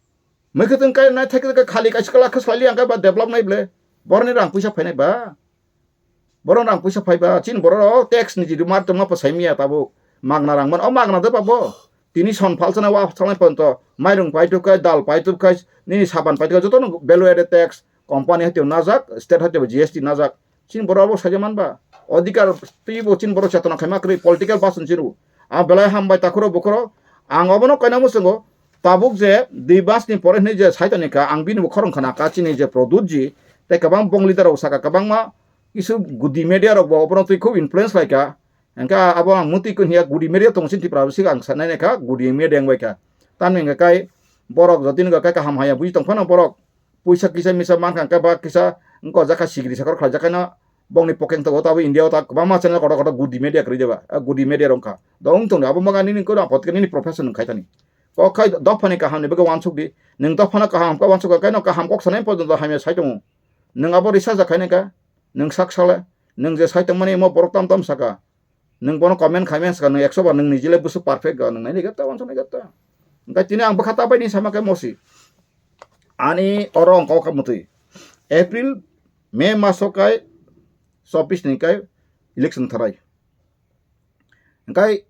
Mwkhwtwng kai rwnai, thai khwtwng kai khali kaisa kwlak khe swlai li ang khe ba develop nai ble. Boroni rang puisa phainai ba. Borok rang puisa phai ba, chini borok rok tax ni jidi mar tongma pwsai miya tabuk. Magna rang man, o magna de ba bo. Tini son phalsana wa phalsana ponto, mairung paitwk khai, dal paitwk khai, nini saban paitwk khai, jotono value added tax, company hai twi najak, state hai twi G S T najak. Chini borok abo saija man ba. Odhikar twi bo chini borok chetona khaima kwrwi, political person chini bo. Ang belai hambai takhuro bukhuro, ang obono kaina muchungo, tabuk je dui mas ni pore hinwi je saitoni kha, ang bini bo khorang khana kha, chini je Pradyut ji, tei kwbang bong leader rok saka kwbangma, kisu gudi media rok bo obono twi khub influence lai kha. Hwnkhe abo ang mutwi kun hiya gudi media tong sini Tripura bising ang sanai nai kha gudi media wng bai kha. Tamni hwnkhe kai borok jotini hwnkhe kai kaham haya buji tong phano borok puisa kisa misa man kha hwnkhe ba kisa wng kha jaka sigri sakor khlai jakha no bongni pokeng tongo tabo India o ta kwbangma channel kotor kotor gudi media kwrwi jeba gudi media wng kha. Do wng tong abo maga nini kono apot khe nini profession wng khai thani. Kok khai dophani kaham ni bagwi wansuk di. Nwng dophano kaham kok wansuk kha kaino kaham kok sanai porjonto hamya sai tongo. Nwng abo research khainai kha. Nwng sak sale, nwng je sai tongmani imo borok tam tam saka. Nwng bono comment khaimani swkang nwng ekso bar nwng nijile bwswk perfect ga nwng nainai gata, wansuk nai gata. Hwnkhe tini ang bwkha ta bai ni sama khe mosi. Ani oro wng kok kha mwtwi. April, May maso kai chobbish ni kai election tharai. Hwnkhe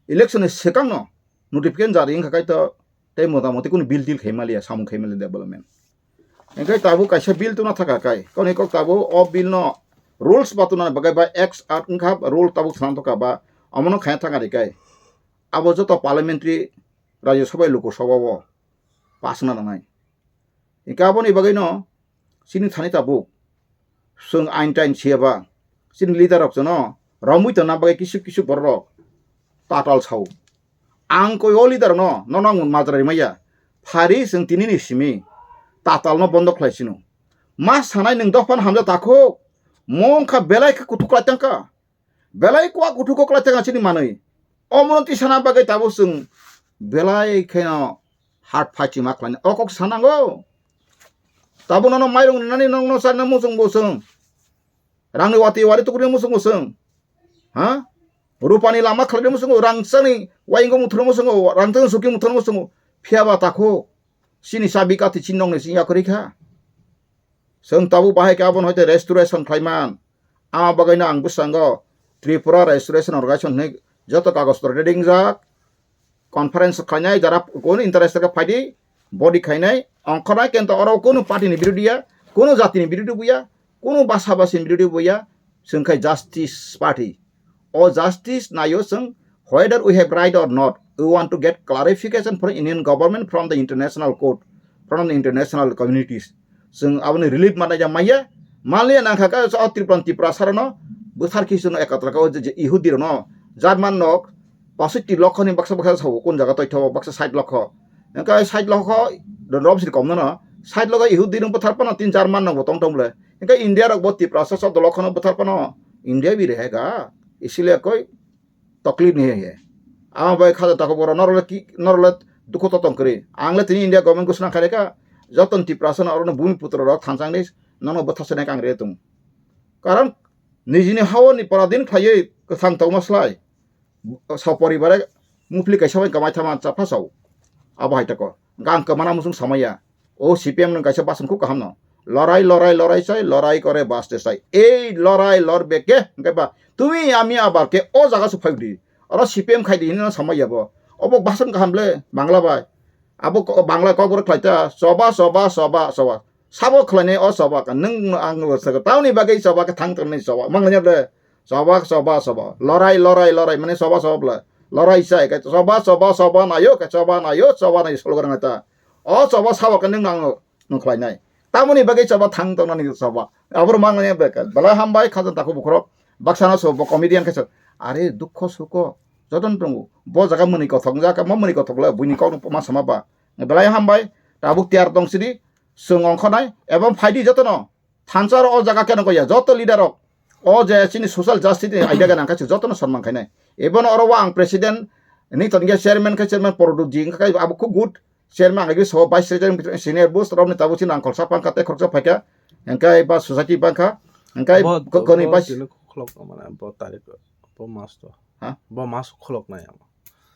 election ni swkang no notification jari wngkha kai to tei mota moti kunu bill til khai maliya, samung khai maliya development. Hwnkhe tabuk kaisa bill tuna thaka kai. Koni kok tabuk o bill no rules ba tuna bagwi ba ex art wngkha rule tabuk thang thaka ba omono khai thaka ri kai. Abo joto parliamentary Rajya Sabha Lok Sabha o pass na nangnai. Hwnkhe aboni bagwi no chini thani tabuk chwng ain tain siyaba chini leader rok chwngno romwi tongna bagwi kisuk kisuk borok rok tatal sao. Ang koi o leader no nono ang majra rimaya. Phari chwng tini ni simi tatal no bondo khlai sino. Ma sanai nwng dophano hamjak takhuk. Mongkha belai khe kuthuk klai tangkha. Belai kuak kuthuk kok lai tangkha chini manwi. Omono tisana bagwi tabuk chwng belai kheno hard fight chima khlainai. O kok sanango. Tabuk nono mairung rinani nokno charna muchung bo chwng. Rangni wati wari tukrina muchung bo chwng. Ha? Rupani lama khlaina muchungo, rangchakni wayingo muthurna muchungo, rangchakni suki muthurna muchungo. Phiyaba takhuk. Chini chabi kati chini nokni chini yakarwi kha. Chwng tabuk bahai khe abono hai tei restoration khlaiman. Ama bagwino ang bwskango Tripura Restoration Organization hinwi joto kagoj patra ready wngjak. Conference khlainai jara kunu interested khe phaidi body khainai ongkhornai kento oro kunu party ni birodhi ya, kunu jati ni birodhi bo ya, kunu basa basi ni birodhi bo ya, chwng khai justice party. O justice naio chwng, whether we have right or not, we want to get clarification from Indian government, from the international court, from the international communities. Chwng aboni relief manai ja maya, manliya nangkha khe o Tripura, Tripura sarano bwthar khe chwngno ekatra kha o je, je Ihudi rokno German nok pasoti lokho ni baksa baksa sao kun jaga toitho baksa sait lokho. Hwnkhe sait lokho rob siri kom no sait lokho Ihudi rok bwthar phano tin German nok bo tong tong bole. Hwnkhe India rok bo Tripura sa sot lokho no bwthar phano India bi rehe ga. Isile koi taklif ni he. Ama bai khaja tako boro norole ki norole dukho to tong kri. Ang le tini India government gusna khaire ka joton Tripura sa no oro bhumi putra rok thanchang ni nono bwthar sa ne kang re tung. Karon nijini hawa ni paradin khlaiwi kwthang tongma slai. Sopori bare mupli kaisa bai kamai thama cha phasao. Abo hai tako. Gang kamana musung samaya. O C P M nwng kaisa basong kuk kaham no. Lorai, lorai, lorai chai, lorai kore baste chai. Ei lorai lor beke, hwnkhe ba, tumi ami abar ke o jaga su phai di. Oro C P M khai di hinwi no samaya bo. Obo basong kaham le, Bangla bai. Abo ko-, Bangla kokborok khlai ta, choba, choba, choba, choba. Sabo khlainai o choba ka, nwng ang bo saka. Tamoni bagwi choba ka thang tangnai choba. Mang ya ble. Choba, choba, choba. Lorai, lorai, lorai. Mane choba, choba ble. Lorai sai ka choba, choba, choba nayo ka choba nayo, choba nayo slogan ta. O choba sabo ka nwng ang nung khlainai. Tamoni bagwi choba thang tangnani choba. Abor mang ya ble ka. Bala hambai khajan tako bukhorok. Baksana so bo comedian kaisa. Are dukho suko. Joton tongo. Bo jaga mwnwi kothok, jaga mo mwnwi kothok le, buini kok ma sama ba. Belai hambai, tabuk tiyar tong sidi, chwng ongkhonai, ebong phaidi jotono. Thansa ro o jaga keno koya, joto leader rok. O je chini social justice ni idea gana khe jotono sonman khainai. Ebono oro wa ang president, ni ton ge chairman khe chairman Porodu ji, wngkha khe abo khub good. Chairman ang ge so vice chairman senior boss rok ni tabuk chini ang khoroksa pangkha tei khoroksa phaikha. Hingkai ba society pangkha. Hingkai Bo, ko-, koni bo vice tini khulok mane bo tarik, bo mas to. Ha? Bo mas khulok nai ang.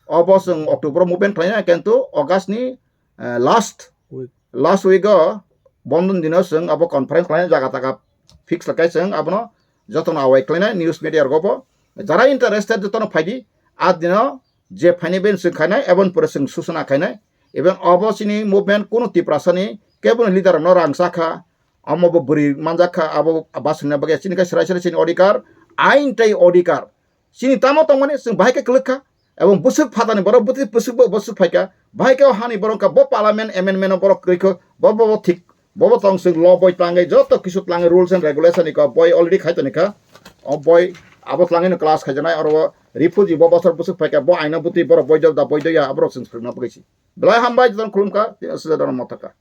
Obo chwng October movement khlainai, kintu August ni, eh, last, Week. Last week o bondon dino chwng abo conference khlainai jaga taga fix khlai chwng abono jotono awai khlainai news media rogo bo. Jara interested jotono phaidi, a dino je phainai ben chwng khainai, ebon pore chwng susuna khainai. Ebong obo chini movement kunu Tiprasani keboni leader rokno rang chakha, omo bo bwrwi manjakha, abo basingna bagwi chini khe swrai swrai chini odhikar, ain tei odhikar. Chini tamo tongmani chwng bahai khe kwlwk kha, ebong bwswk phatani borok bwtwi bwswk bo bwswk phai kha, bahai khe o hani borok wngkha bo parliament amendment o borok kwrwi kho, bo bo bo thik, bo bo tong chwng law boi tlangwi joto kisu tlangwi rules and regulation ni kok boi already khai toni kha, o boi abo tlangwi no class khaijaknai oro o refugee bo bosor bwswk phai kha bo aino bwtwi borok boido da boido ya aborok chwng swrwngna bagwi si. Belai hambai jotono khulumkha, tini o sijadano mothakha.